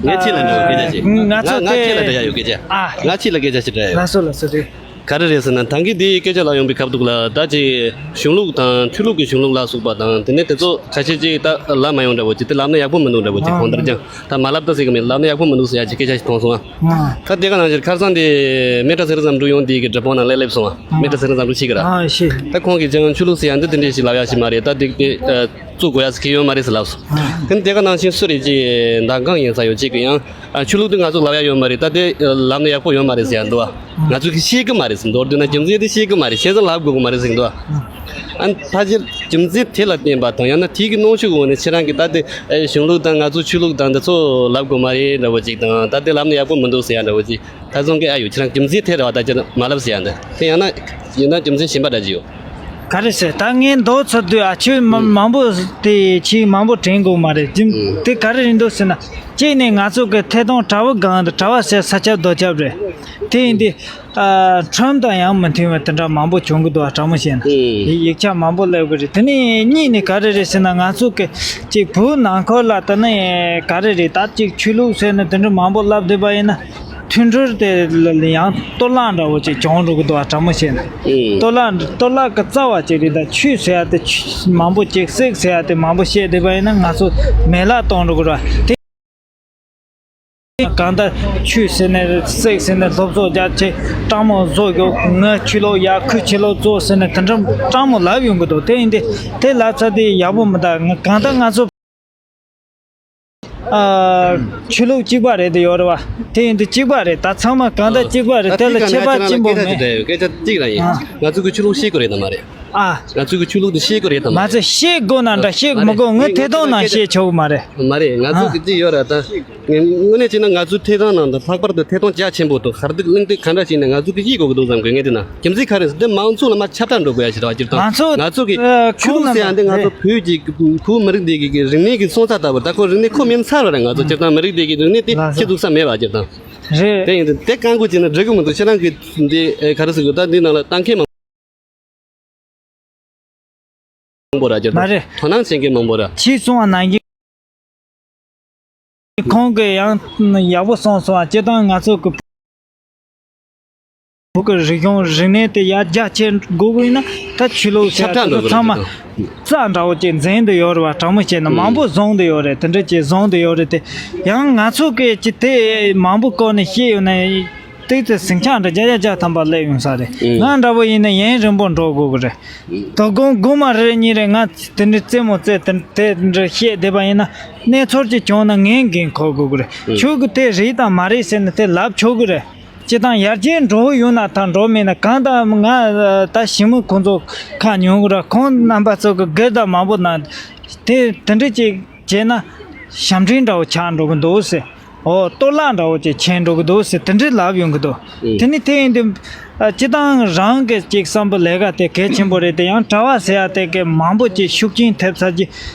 ངས་ཁྱེད་ལ་འདྲ་བའི་སྐད་ཆ་ཞིག་ང་ང་ཚོ་ང་ཁྱེད་ལ་དེ་འདྲ་ཡ་ཡོད་སྐད་ཆ། ཨ། ང་ཁྱེད་ལ་སྐད་ཆ་ཞིག་འདྲ་ཡ་ཡོད། ལགས་སོ་ལགས་སོ་རེད། ག་རེ་རེད་ཟེར་ན་ད་གིན་དེའི་སྐད་ཆ་ལ་ཡོང་པའི་སྐབས་འདུག་ལ། ད་ཅིག་གཞུང་ལུགས་དང་ཆོས་ལུགས་ཀྱི་གཞུང་ལུགས་ལ་སོགས་པ་དང་དེ་ནས་དེ་ཚོ་ཁ་ཤས་ཅིག་ད་ལབ་མ་ཡོང་འདྲ་བོ་ཅིག་དེ་ལབ་ན་ཡག་པོ་མི་འདུག་འདྲ་བོ་ཅིག་ཨ། གང་ལྟར་ཀྱང་ད་མ་ལབ་ད་ཟེར་གི་མེད། ལབ་ན་ཡག་པོ་མི་འདུག་ཟེར་ཡ་ཅིག་སྐད་ཆ་ཞིག་མཐོང་སོང་ཨ། ཨ། ད་དེ་ག་ནང་བཞིན་ཁ་སང་དེ་མེ་ཏྲ་ཚེ་རིང་ཟམ་གྲུ་ཡོང་དེ་གི་སྒྲུབ་ཕུང་ནང་སླེབས་སླེབས་སོང་ཨ། མེ་ཏྲ་ཚེ་རིང་ཟམ་གྲུ་ཤེས་གི་ར། ཨ་ཤེས། ད་ཁོང་གིས་ཅང་ཆོས་ལུགས་ཟེར་ཡ་འདི་དེ་འདྲས་ཞིག་ལབ་ཡ་ཞིག་མ་རེད། ད་དེ་དེ་བཙུགས་དགོས་ཡ་ཟེར་གི་ཡོད་མ་རེད་ཟེར་ལབ་སོང་། དེ་ནི་དེ་ག་ནང་བཞིན་སུ་རེད་ཅེས་མདའ་གང་ཡིན་ས་ཡོད་ཅིག་གི་ཡང་ཆོས་ལུགས་དེ་ང་ཚོ་ལབ་ཡ་ཡོད་མ་རེད། ད་དེ་ལབ་ན་ཡག་པོ་ཡོད་མ་རེད་ཟེར་ཡ་འདུག་བ། ང་ཚོ་གི་ཤེས་གི་མ་རེད་ཟེར། མདོར་བསྡུས་ན་རྒྱུ་མཚན་དེ་ཤེས་གི་མ་རེད། བྱས་ཙང་ལབ་དགོས་གི་མ་རེད་ཟེར་འདུག་བ། ཨ་ནི་ཕལ་ཆེར་རྒྱུ་མཚན་དེ་ལ་བརྟེན་པ་དང་ཡང་ན་དེ་གི་གནོན་ཤུགས་འོག་ནས་ཁྱེད་རང་གི་ད་དེ་ཨེ་གཞུང་ལུགས་དང་ང་ཚོ་ཆོས་ལུགས་དང་འདི་ཚོ་ལབ་དགོས་མ་རེད་འདྲ་བོ་ཅིག་དང་ད་དེ་ལབ་ན་ཡག་པོ་མི་འདུག་ཟེར་ཡ་འདྲ་བོ་ཅིག་ད་བཟང་གི་ཨ་ཡོད། ཁྱེད་རང་རྒྱུ་མཚན་དེ་རེད་བ། ད་ཁྱེད་རང་མ་ལབ་ཟེར་ཡ་འདི་དེ་ཡང་ན་ཡིན་ན་རྒྱུ་མཚན་གཞན་པ་འདྲ་ཅིག་ཡོད། ག་རེ་ཟེར། ད་ངས་མདོ་ཚོ་དུས་ཨ་ཆོས་མ་ཨུམ། མང་པོ་དེ་ཆོས་མང་པོ་དྲན་དགོས་མ་རེད། རྒྱུ་ཨུམ། དེ་ག་རེ་རེད་འདུག་ཟེར་ན། གཅིག་ནས་ང་ཚོ་གི་ཐད་གཏོང་དྲ་བ་སྒང་དུ་དྲ་བ་ཟེར་ས་ཁྱབ་རྡོ་ཁྱབ་རེད། དེ་ཡིན་དུས་ཨ་ཁྲོམ་དང་ཡང་མི་མཐུན་པ་དེ་འདྲ་མང་པོ་བྱུང་གི་འདུག་ཨ། དྲང་མོ་བཤད་ན། ཨུམ། ཡིག་ཡིག་ཆ་མང་པོ་སླེབས་གི་རེད། དེ་ནས་གཉིས་ནས་ག་རེ་རེད་ཟེར་ན། ང་ཚོ་གི་ཅིག་བོད་ནང་ཁུལ་ལ་ད་ནི་ག་རེ་རེད། ད་ཅིག་ཆོས་ལུགས་ཟེར་ནས་དེ་འདྲ་མང་པོ་ལབ་བསྡད་པ་ཡིན་ན། མཐུན་སྒྲིལ་དེ་ལ་ཡང་གཏོར་བརླག་འདྲ་བོ་ཅིག་བྱུང་འགྲོ་གི་འདུག་བ། དྲང་མོ་བཤད་ན། ཨེ། གཏོར་བརླག་གཏོར་བརླག་གི་རྩ་བ་ཅིག་རེད། ད་ཆོས་ཟེར་ཡ་དེ་ཆོས་མང་པོ་ཅིག་སེག་ཟེར་ཡ་དེ་མང་པོ་བཤད་བསྡད་པ་ཡིན་ན་ང་ཚོ་མེད་བརླག་གཏོང་འགྲོ་གི་རེད་བ། དེ་གང་ལྟར་ཆོས་ཟེར་ནས་སེག་ཟེར་ནས་སློབ་གསོ་རྒྱག་ཆེད་སྤྲང་མོ་བཟོ་རྒྱུ། ངའི་ཆོས་ལུགས་ཡ་ཁོའི་ཆོས་ལུགས་གཙོ་ཟེར་ནས་དེ་འདྲ་སྤྲང་མོ་ལབ་ཡོང་གི་འདུག་དེ་ཡིན་དུས་དེ་ལབ་ཚར་དུས་ཡག་པོ་མི་འདུག་གང་ལྟར་ང་ཚོ། ཨ། ཆོས་ལུགས་གཅིག་པ་རེད་དེ་ཡོད་རེད་བ། དེ་ཡིན་དུས་གཅིག་པ་རེད། ད་ཚང་མ་གང་ལྟར་གཅིག་པ་རེད། དེ་ལ་ཁྱད་པར་ཆེན་པོ་མེད། སྐད་ཆ་གཅིག་རང་ཡིན། ཨ། ང་ཚོ་གི་ཆོས་ལུགས་ཤེས་དགོས་རེད་དམ་མ་རེད། ཨ། ང་ཚོ་གི་ཆོས་ལུགས་དེ་ཤེས་དགོས་རེད་དམ་མ་མ་རེད། ཚད་ཤེས་དགོས་ན་འདྲ་ཤེས་མི་དགོས། ངས་ཐད་གཏོང་ནང་བཤད་ཆོག་གི་མ་རེད། མ་རེད། ང་ཚོ་ཨ། གི་གཅིག་ཡོད་ར་ད། དངོས་གནས་བྱས་ན་ང་ཚོའི་ཐད་གཏོང་ནང་དུ་ལྷག་པར་དུ་ཐད་གཏོང་རྒྱ་ཆེན་པོ་དང་ཧར་སྡུག་གླེང་སྟེགས་ག་འདྲ་ཞིག་ནས་ང་ཚོ་གི་ཤེས་དགོས་ཀྱི་འདུག་བསམ་གི། ངས་བལྟས་ན་རྒྱུ་མཚན་ག་རེ་ཟེར་ན། འདི་མང་ཚོགས་ལ་མར་ཁྱབ་བསྒྲགས་འགྲོ་དགོས་ཡ་ཞིག་རེད་བ། སྤྱིར་བཏང་ང་ཚོ་ང་ཚོ་གི་ཨ། ཆོས་ལུགས་ཟེར་ཡ་འདི་ང་ཚོ་བོད་ཀྱི་བོད་མི་རིགས་འདི་གི་རིག་གནས་ཀྱི་སྲུང་ས་ལྟ་བུ། ད་ཁོ་རིག་གནས་ཁོ་མེད་ཚར་བ་རེད། ང་ཚོ་སྤྱིར་བཏང་མི་རིགས་འདི་གི་རིག་གནས་དེ་ལགས་སོ། ཤེས་ཐུབ་ས་མེད་བ། སྤྱིར་བཏང་རེད། དེ་ཡིན་དུས་དེ་བཀག་འགོག་བྱས་ན་འགྲིག་གི་མི་འདུག་ཁྱེད་རང་གི་འདི་ཨེ་ག་རེ་ཟེར་དགོས། ད་འདི་ནང་ལ་ལྟ་མཁན་མང་པོ་ར་སྤྱིར་བཏང་མ་རེད། དོ་སྣང་བྱེད་མཁན་མང་པོ་ར། ཁྱེད་གསུང་བ་ནང་བཞིན། ཁོང་གིས་ཡང་ཡག་པོ་གསུངས་སོང་བ། སྤྱིར་བཏང་ང་ཚོ་གི་བོད་ཀྱི་རིག་གཞུང་རིག་གནས་དེ་ཡར་རྒྱ་ཆེ་དགོས་ཀྱི་ཡིན་ན། ད་ཆོས་ལུགས་ཟེར་ཁྱབ་བསྒྲགས་དེ་ཚོ་འགྲོ་ཚང་མ་དགོས་རེད། རྩ་འདྲ་བོ་ཅིག་འཛིན་དུ་ཡོད་རེད་བ། དྲང་མོ་བཤད་ན་ཨུམ། མང་པོ་བཟུང་དུ་ཡོད་རེད། དེ་འདྲ་ཅིག་བཟུང་དུ་ཡོད་རེད་དེ། ཡང་ང་ཚོ་གིས་ཅིག་དེ་མང་པོ་བཀོལ་ནས་བཤད་ཡོད་ན། ཏོག་ཙམ་ཟིང་ཆ་འདྲ་བརྒྱ་ཆ་བརྒྱ་ཐམ་པ་སླེབས་ཡོང་ས་རེད། ཨུམ། ང་འདྲ་བོ་ཡིན་ན་ཡུན་རིང་པོ་འགྲོ་དགོས་ཀྱི་རེད། ཨུམ། དོ་དགོང་དགོང་མོ་རེ་རེ་གཉིས་རེ་ང་དེ་འདྲའི་རྩེད་མོ་རྩེ་དེ་དེ་འདྲ་བཤད་བསྡད་པ་ཡིན་ན། གནས་ཚུལ་ཅིག་བྱུང་ན་ངས་འགན་འཁུར་དགོས་ཀྱི་རེད། ཨུམ། ཁྱོད་ཀྱིས་དེ་རེད་དང་མ་རེད་ཟེར་ནས་དེ་ལབ་ཆོག་གི་རེད། སྤྱིར་བཏང་ཡར་རྒྱས་འགྲོ་གི་ཡོད་ན་ད་འགྲོ་མེད་ན། གང་ལྟར་ང་ད་ཞི་མོ་ཁོང་ཚོ་ཁ་ཉོན་གི་ར། ཁོང་རྣམ་པ་ཚོ་གི་སྒེར་དང་མང་པོ་ན་དེ་དེ་འདྲ་ཅིག་བྱས་ན་ཞབས་འདྲེན་འདྲ་བོ་ཆགས་འགྲོ་གི་འདུག་ཟེར། ཨོ། གཏོར་བརླག་འདྲ་བོ་ཅིག་ཆགས་འགྲོ་གི་འདུག་ཟེར་དེ་འདྲའི་ལབ་ཡོང་གི་འདུག་ཨེ། དེ་ནི་དེ་ཡིན་དུས་ཨ་སྤྱིར་བཏང་རང་གི་ཅིག་བསམ་བློ་ལས་ཀ་དེ་གལ་ཆེན་པོ་རེད་དེ། ཡང་གྲྭ་བ་ཟེར་ཡ་དེ་གི་མང་པོ་ཅིག་ཤུགས་རྐྱེན་ཐེབས་ཚར་གྱི་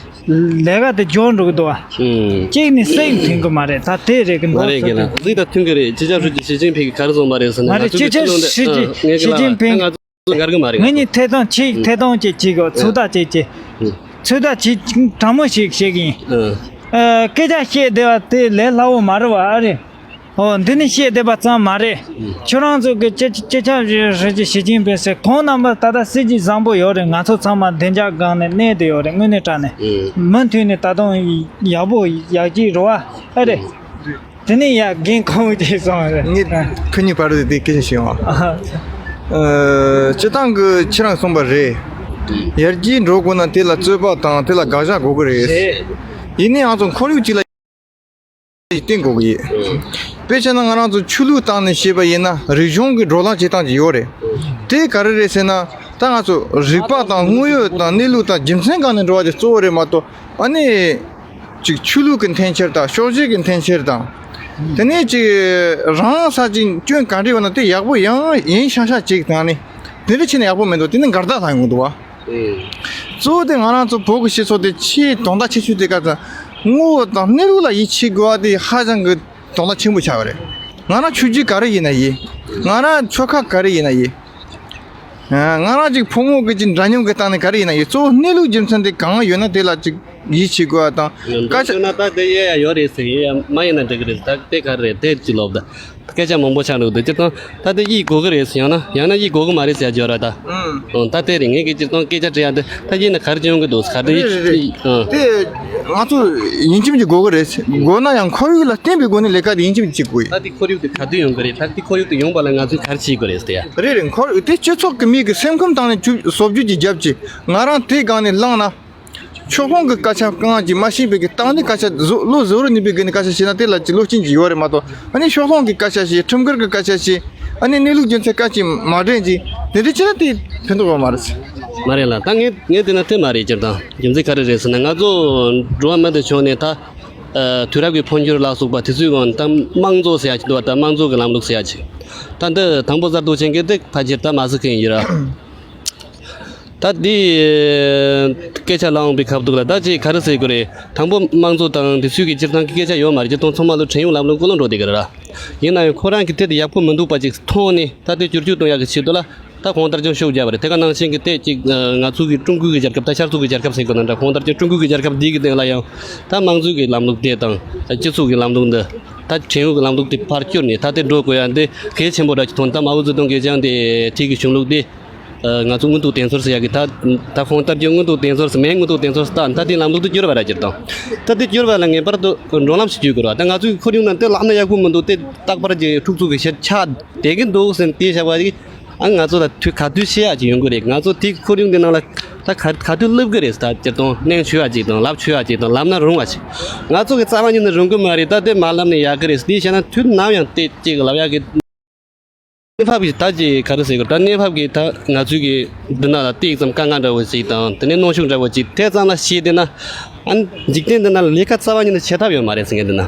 ལས་ཀ་དེ་འགྱུར་འགྲོ་གི་འདུག་ཨ། ཨེ། གཅིག་ནི་སེམས་མཐུན་གི་མ་རེད། ད་དེ་རེད་གི་མ་འདུག་རེད་ཟེར་གི་ན་དེ། གཟིགས་དང་མཐུན་གི་རེད། སྤྱི་ཁྱབ་ཧྲུའུ་ཅི་ཞི་ཅིན་ཕིང་གིས་ག་རེ་གསུངས་པ་རེད་ཟེར་ན། མ་རེད། ང་ཚོ་སྤྱི་ཁྱབ་ཧྲུའུ་ཅི་ཞི་ཅིན་ཕིང་གི་ང་ཚོ་འགལ་གི་མ་རེད། ངེད་གཉིས་ཐད་གཏོང་ཅིག་ཐད་གཏོང་ཅིག་བྱེད་དགོས། ཚོད་ལྟ་ཅིག་བྱེད། ཚོད་ལྟ་ཅིག་དྲང་མོ་ཞིག་བྱེད་གི་ཡིན། ཨ། སྐད་ཆ་བཤད་བསྡད་པ་དེ་ལས་སླ་བོ་མ་རེད་བ། ཨ་རེད། ཨོ། འདི་ནི་བཤད་བསྡད་པ་ཙམ་མ་རེད། ཁྱོད་རང་ཚོ་གི་སྤྱི་སྤྱི་ཁྱབ་རེ་རེ་ཅིག་བྱེད་ཀྱིན་པས་ཟེར། ཁོང་རྣམ་པ་ད་ལྟ་སྲིད་ཇུས་བཟང་པོ་ཡོད་རེད། ང་ཚོ་ཚང་མ་བདེ་འཇགས་སྒང་ནས་གནས་བསྡད་ཡོད་རེད། དངོས་གནས་དྲང་གནས་མུ་མཐུད་ནས་ད་དུང་ཡག་པོ་ཡག་གི་རེད་བ། ཨ་རེད། དེ་ནས་ཡ་རྒན་ཁོང་གིས་གསུངས་རེད། ངས་ཁོ་གཉིས་བར་དུ་དེ་སྐད་ཆ་བཤད་ཡོང་བ། ཨ། སྤྱི་བཏང་གི་ཁྱེད་རང་གསུངས་པ་རེད། ཡར་རྒྱས་འགྲོ་དགོས་ན་དེ་ལ་རྩོད་པ་དང་དེ་ལ་དགག་བཞག་དགོས་ཀྱི་རེད། རེད། ཡིན་ནའི་ང་ཚོ་ཁོར་ཡུག་ཅིག་ལ་བརྟེན་དགོས་ཀྱི་ཡིན། དཔེ་བྱས་ན་ང་རང་ཚོ་ཆོས་ལུགས་སྟེང་ནས་བཤད་པ་ཡིན་ན་རིག་གཞུང་གི་བགྲོ་གླེང་བྱེད་སྟངས་ཅིག་ཡོད་རེད། དེ་ག་རེ་རེད་ཟེར་ན། ད་ང་ཚོ་རིག་པ་དང་དངོས་ཡོད་དང་གནས་ལུགས་དང་རྒྱུ་མཚན་སྒང་ནས་འགྲོ་བ་དེ་གཙོ་བོ་རེད་མ་གཏོགས། ཨ་ནི། ཅིག་ཆོས་ལུགས་ཀྱི་འཐེན་འཁྱེར་དང་ཕྱོགས་གཞན་གྱི་འཐེན་འཁྱེར་དང་། དེ་ནས་ཅིག་རང་ས་ཅིག་སྐྱོན་ག་འདྲ་ཡོད་ན་དེ་ཡག་པོ་ཡང་ཡིན་ཤག་ཤག་ཅིག་དང་ནི། དེ་འདྲ་བྱས་ན་ཡག་པོ་མི་འདུག་དེ་ནི་འགལ་ཟླ་ལྷག་ཡོང་གི་འདུག་བ། གཙོ་བོ་དེ་ང་རང་ཚོ་བོད་ཀྱི་སྤྱི་ཚོགས་དེ་ཆེས་དོན་དག་ཆེ་ཤོས་དེ་ག་ཚོད་དངོས་པོ་དང་གནས་ལུགས་ལ་ཡིད་ཆེས་དགོས་པ་དེ་ཧ་ཅང་གི་དོན་དག་ཆེན་པོ་ཆགས་པ་རེད། ང་རང་ཆོས་བརྒྱུད་ག་རེ་ཡིན་ན་ཡིན། ང་རང་ཆོལ་ཁ་ག་རེ་ཡིན་ན་ཡིན། ང་རང་ཅིག་ཕོ་མོ་གི་ཅིག་འདྲ་མཉམ་གི་སྟེང་ནས་ག་རེ་ཡིན་ན་ཡིན། གཙོ་བོ་གནས་ལུགས་རྒྱུ་མཚན་དེ་གང་ཡོད་ན་དེ་ལ་ཅིག་ཡིད་ཆེས་དགོས་པ་དང་། སྐད་ཆ་ན་ད་དེ་ཡ་ཡ་ཡོད་རེད་ཟེར། ཡ་ཡ་མ་ཡིན་ན་འགྲིག་གི་རེད། ད་དེ་ག་རེད། དེ་ཅི་ལོབ་ད་སྐད་ཆ་མང་པོ་ཆགས་འདུག་དེ་སྤྱིར་བཏང་ད་དེ་ཡིད་དགོས་གི་རེད་ཟེར། ཡང་ན་ཡང་ན་ཡིད་དགོས་གི་མ་རེད་ཟེར་ཡ་ཅིག་ཡོད་ར་ད། ཨང་། ད་དེ་རེད། ངས་གི་སྤྱིར་བཏང་སྐད་ཆ་དྲི་ཡ་འདི་ད་ཡིན་ན་ག་རེ་ཅིག་ཡོང་གི་འདུག་ག་དེ་རེད་རེད་རེད། ཨང་། དེ་ང་ཚོ་ཡིན་གཅིག་མིན་གཅིག་དགོས་གི་རེད། དགོས་ན་ཡང་ཁོར་ཡུག་ལ་བརྟེན་པའི་སྒོ་ནས་ལས་ཀ་དེ་ཡིན་གཅིག་མིན་གཅིག་དགོས་ཡིན། ད་དེ་ཁོར་ཡུག་དེ་ག་དུས་ཡོང་གི་རེད། ད་དེ་ཁོར་ཡུག་དེ་ཡོང་བ་ལ་ང་ཚོས་ག་རེ་བྱེད་དགོས་རེད་ཟེར་ཡ། རེད་རེད། ཁོར་དེ་སྤྱི་ཚོགས་ཀྱི་མི་གི་སེམས་ཁམས་སྟེང་ནས་བཅུ་བཟོ་བཅོས་ཀྱི་རྒྱབ་ཀྱི་ང་རང་དེ་སྒང་ནས་བླངས་ན། ཕྱོགས་ལྷུང་གི་སྐད་ཆ་རྐང་གཅིག་མ་ཤེས་པའི་གི་སྟེང་ནས་སྐད་ཆ་བཟོ་བློ་བཟོ་རུ་ནུས་པའི་སྒོ་ནས་སྐད་ཆ་བཤད་ན་དེ་ལ་ཅིག་བློ་སྐྱིད་ཅིག་ཡོད་རེད་མ་གཏོགས། ཨ་ནི་ཕྱོགས་ལྷུང་གི་སྐད་ཆ་བཤད། ཁྲིམས་འགལ་གི་སྐད་ཆ་བཤད། ཨ་ནི་གནས་ལུགས་རྒྱུ་མཚན་སྐད་ཅིག་མ་དྲན་ཅིག་དེ་འདྲ་བྱས་ན་དེ་ཕན་ཐོགས་ཡོད་མ་རེད། མ་རེད་ལ། ད་ངས་ངས་བལྟས་ན་དེ་མ་རེད། སྤྱིར་བཏང་རྒྱུ་མཚན་ག་རེ་རེད་ཟེར་ན། ང་ཚོ་འགྲོ་བ་མི་དེ་བྱུང་ནས་ད་ཨ་དུས་རབས་ཀྱི་འཕོ་འགྱུར་ལ་སོགས་པ་དེ་ཚོའི་སྒང་ད་དམངས་གཙོ་ཟེར་ཡ་ཅིག་འདུག་བ། ད་དམངས་གཙོ་གི་ལམ་ལུགས་ཟེར་ཡ་ཅིག་ད་འདི་དང་པོ་གསར་གཏོད་བྱེད་མཁན་དེ་ཕལ་ཆེར་ད་མ་ཟེར་མཁན་ཡིན་ར། ད་འདི་སྐད་ཆ་ལ་འོང་པའི་ཁ་ཐུག་ལ་ད་ཅིག་ག་རེ་ཟེར་དགོས་རེད། དང་པོ་དམངས་གཙོ་དང་དེ་ཚོའི་གི་སྤྱིར་བཏང་གི་སྐད་ཆ་ཡོད་མ་རེད། སྤྱིར་བཏང་ཚང་མ་ལོ་བྲན་གཡོག་ལམ་ལུགས་སྐོར་ལ་འགྲོ་བསྡད་ཀྱི་རེད་ར། ཡིན་ན་ཡང་ཁོ་རང་གི་དེ་དེ་ཡག་པོ་མི་འདུག་པ་ཅིག་མཐོང་ནས་ད་དེ་བསྒྱུར་བཅོས་གཏོང་ཡག་གི་ཆེད་དུ་ལ་ད་གོང་དར་ཅན་ཤུགས་བརྒྱབ་པ་རེད། དེ་ག་ནང་བཞིན་གི་དེ་ཅིག་ང་ཚོ་གི་ཀྲུང་གོའི་གི་རྒྱལ་ཁབ་ད་ཤར་ཕྱོགས་ཀྱི་རྒྱལ་ཁབ་ཟེར་དགོས་ན་འདྲ། གོང་དར་ཅན་ཀྲུང་གོའི་གི་རྒྱལ་ཁབ་འདི་གི་སྟེང་ལ་ཡང་ད་དམངས་གཙོའི་གི་ལམ་ལུགས་དེ་དང་སྤྱི་ཚོགས་ཀྱི་ལམ་ལུགས་འདི་ད་བྲན་གཡོག་གི་ལམ་ལུགས་དེ་ཕར་བསྐྱུར་ནས་ད་དེ་འགྲོ་དགོས་ཡ་འདི་གལ་ཆེན་པོ་འདྲ་ཅིག་མཐོང་། ད་མའོ་ཙེ་ཏུང་གིས་ཀྱང་དེ་དེ་གི་གཞུང་ལུགས་དེ། ང་ཚོ་མངོན་མཐོ་བསྟེན་ཚུལ་ཟེར་ཡག་གི་ད་ད་གོང་དར་གྱི་མངོན་མཐོ་བསྟེན་ཚུལ་ཟེར་མེད། མངོན་མཐོ་བསྟེན་ཚུལ་ད་ད་དེ་ལམ་ལུགས་དེ་བསྒྱུར་བ་ར་སྤྱིར་བཏང་། ད་དེ་བསྒྱུར་བ་ལ་ངེས་པར་དུ་འགྲོ་ལམ་ཞིག་བརྒྱུད་དགོས་ར། ད་ང་ཚོའི་ཁོར་ཡུག་ནང་དེ་ལབ་ན་ཡག་པོ་མི་འདུག་དེ་རྟག་པར་གྱི་འཁྲུག་རྩོད་ཀྱི་ཕྱིར་ཆགས་བསྡད་ཀྱི་འདུག་ཟེར་དེ་བཞག་པ་ཞིག་ཨ་ང་ཚོ་ལ་དུས་ག་དུས་ཤེས་ཡག་ཅིག་ཡོང་གི་རེད། ང་ཚོ་དེ་ཁོར་ཡུག་འདི་ནང་ལ་ད་ག་ག་དུས་སླེབས་ཀྱི་རེད། ད་སྤྱིར་བཏང་གནས་ཆོས་ཡག་ཅིག་དང་ལབ་ཆོས་ཡག་ཅིག་དང་ལབ་ན་རུང་བ་ཞིག་ང་ཚོ་གི་རྩ་བ་ཉིད་ནས་རུང་གི་མ་རེད། ད་དེ་མ་ལབ་ན་ཡག་གི་རེད། དེ་བཤད་ན་དུས་ནམ་ཡང་དེ་གཅིག་ལབ་ཡག་གི་གནས་བབ་ཀྱི་ད་ཅི་ག་རེ་ཟེར་དགོས། ད་གནས་བབ་ཀྱི་ད་ང་ཚོའི་གི་འདི་ན་ལ་ཏིག་ཙམ་དཀའ་ངལ་འདྲ་བོ་ཅིག་དང་དེ་ནས་གནོན་ཤུགས་འདྲ་བོ་ཅིག་དེ་ཙམ་ལ་ཤེས་བསྡད་ན། ཨ་འཇིག་རྟེན་འདི་ན་ལས་ཀ་རྩ་བ་ཉིད་ནས་བྱེད་ཐབས་ཡོད་མ་རེད་ཟེར་མཁན་འདི་ན།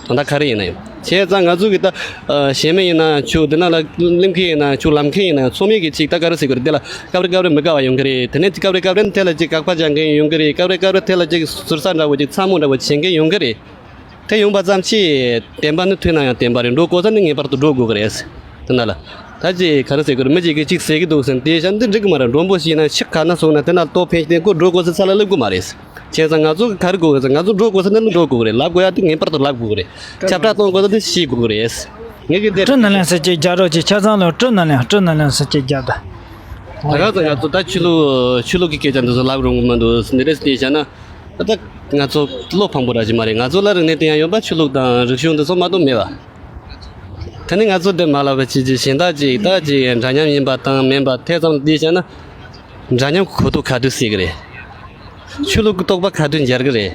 དོན་དག་ག་རེ་ཡིན་ན་ཡང་བྱས་ཙང་ང་ཚོ་གི་ད་གཞས་མ་ཡིན་ན་ཆོག་འདི་ན་ལ་གླིང་ཁ་ཡིན་ན་ཆོག་ལམ་ཁ་ཡིན་ན་ཚོགས་མི་གི་ཅིག་ད་ག་རེ་ཟེར་དགོས་རེད། དེ་ལ་སྐབས་རེ་སྐབས་རེ་མི་དགའ་བ་ཡོང་གི་རེད། དེ་ནས་སྐབས་རེ་སྐབས་རེ་དེ་ལ་ཅིག་དགག་པ་རྒྱག་མཁན་ཡོང་གི་རེད། སྐབས་རེ་སྐབས་རེ་དེ་ལ་ཅིག་ཟུར་ཟ་འདྲ་བོ་ཅིག་ཚ་མོ་འདྲ་བོ་བྱེད་མཁན་ཡོང་གི་རེད། དེ་ཡོང་པ་ཙམ་གྱིས་བདེན་པ་ནི་ཐོས་ན་ཡང་བདེན་པ་རེད། འགྲོ་དགོས་ས་ནི་ངེས་པར་དུ་འགྲོ་དགོས་ཀྱི་རེད། དེ་ན་ལ། ད་ཅི་ག་རེ་ཟེར་དགོས་རེད། མི་གཅིག་གིས་གཅིག་ཟེར་གྱི་འདུག་ཟེར་ནས་དེ་བཞག་འདི་འགྲིག་གི་མ་རེད། མགྲོན་པོ་ཞིག་ཡིན་ན་ཕྱི་ཁ་ན་སོང་ན་དེ་ན་ལྟོ་ཕན་ཞིག་ཁོ་འགྲོ་དགོས་ས་ས་ལ་སླེབས་དགོས་མ་རེད། བྱས་ཙང་ང་ཚོ་ག་རེ་དགོས་ཀྱི་རེད། ང་ཚོ་འགྲོ་དགོས་ས་ནི་འགྲོ་དགོས་ཀྱི་རེད། ལབ་དགོས་ཡ་དེ་ངེས་པར་དུ་ལབ་དགོས་ཀྱི་རེད། ཁྱབ་བསྒྲགས་གཏོང་དགོས་ས་དེ་ཤེས་དགོས་ཀྱི་རེད། ངས་གི་དེ་སྤྲོ་ནང་ལན་ཟེར་གྱི་རྒྱག་རོགས་གྱིས། ཆ་ཚང་ལོ་སྤྲོ་ནང་ལན་སྤྲོ་ནང་ལན་ཟེར་གྱི་རྒྱག་ད། ད་ག་ཚོད་ང་ཚོ་ད་ཆོས་ལུགས་ཆོས་ལུགས་ཀྱི་སྐད་ཆ་འདི་ཚོ་ལབ་རུང་གི་མི་འདུག་འདི་རེད་བལྟས་བྱས་ན། ད་ང་ཚོ་བློ་ཕམ་པོ་ར་ཅིག་མ་རེད། ང་ཚོ་ལ་རིག་གནས་དེ་ཡང་ཡོད་པ། ཆོས་ལུགས་དང་རིག་གཞུང་འདི་ཚོ་མ་གཏོགས་མེད་པ། ད་ནི་ང་ཚོ་འདི་མ་ལབ་པ་ཅིག་ཅིག་གཞན་དག་ཅིག་ད་ཅིག་འདྲ་མཉམ་ཡིན་པ་དང་མིན་པ་ཐེ་ཚོམ་འདི་བྱས་ན། འདྲ་མཉམ་གོ་རྟོགས་ག་དུས་སད་གི་རེད། ཆོས་ལུགས་ཀྱི་རྟོག་པ་ག་དུས་འཇར་གི་རེད།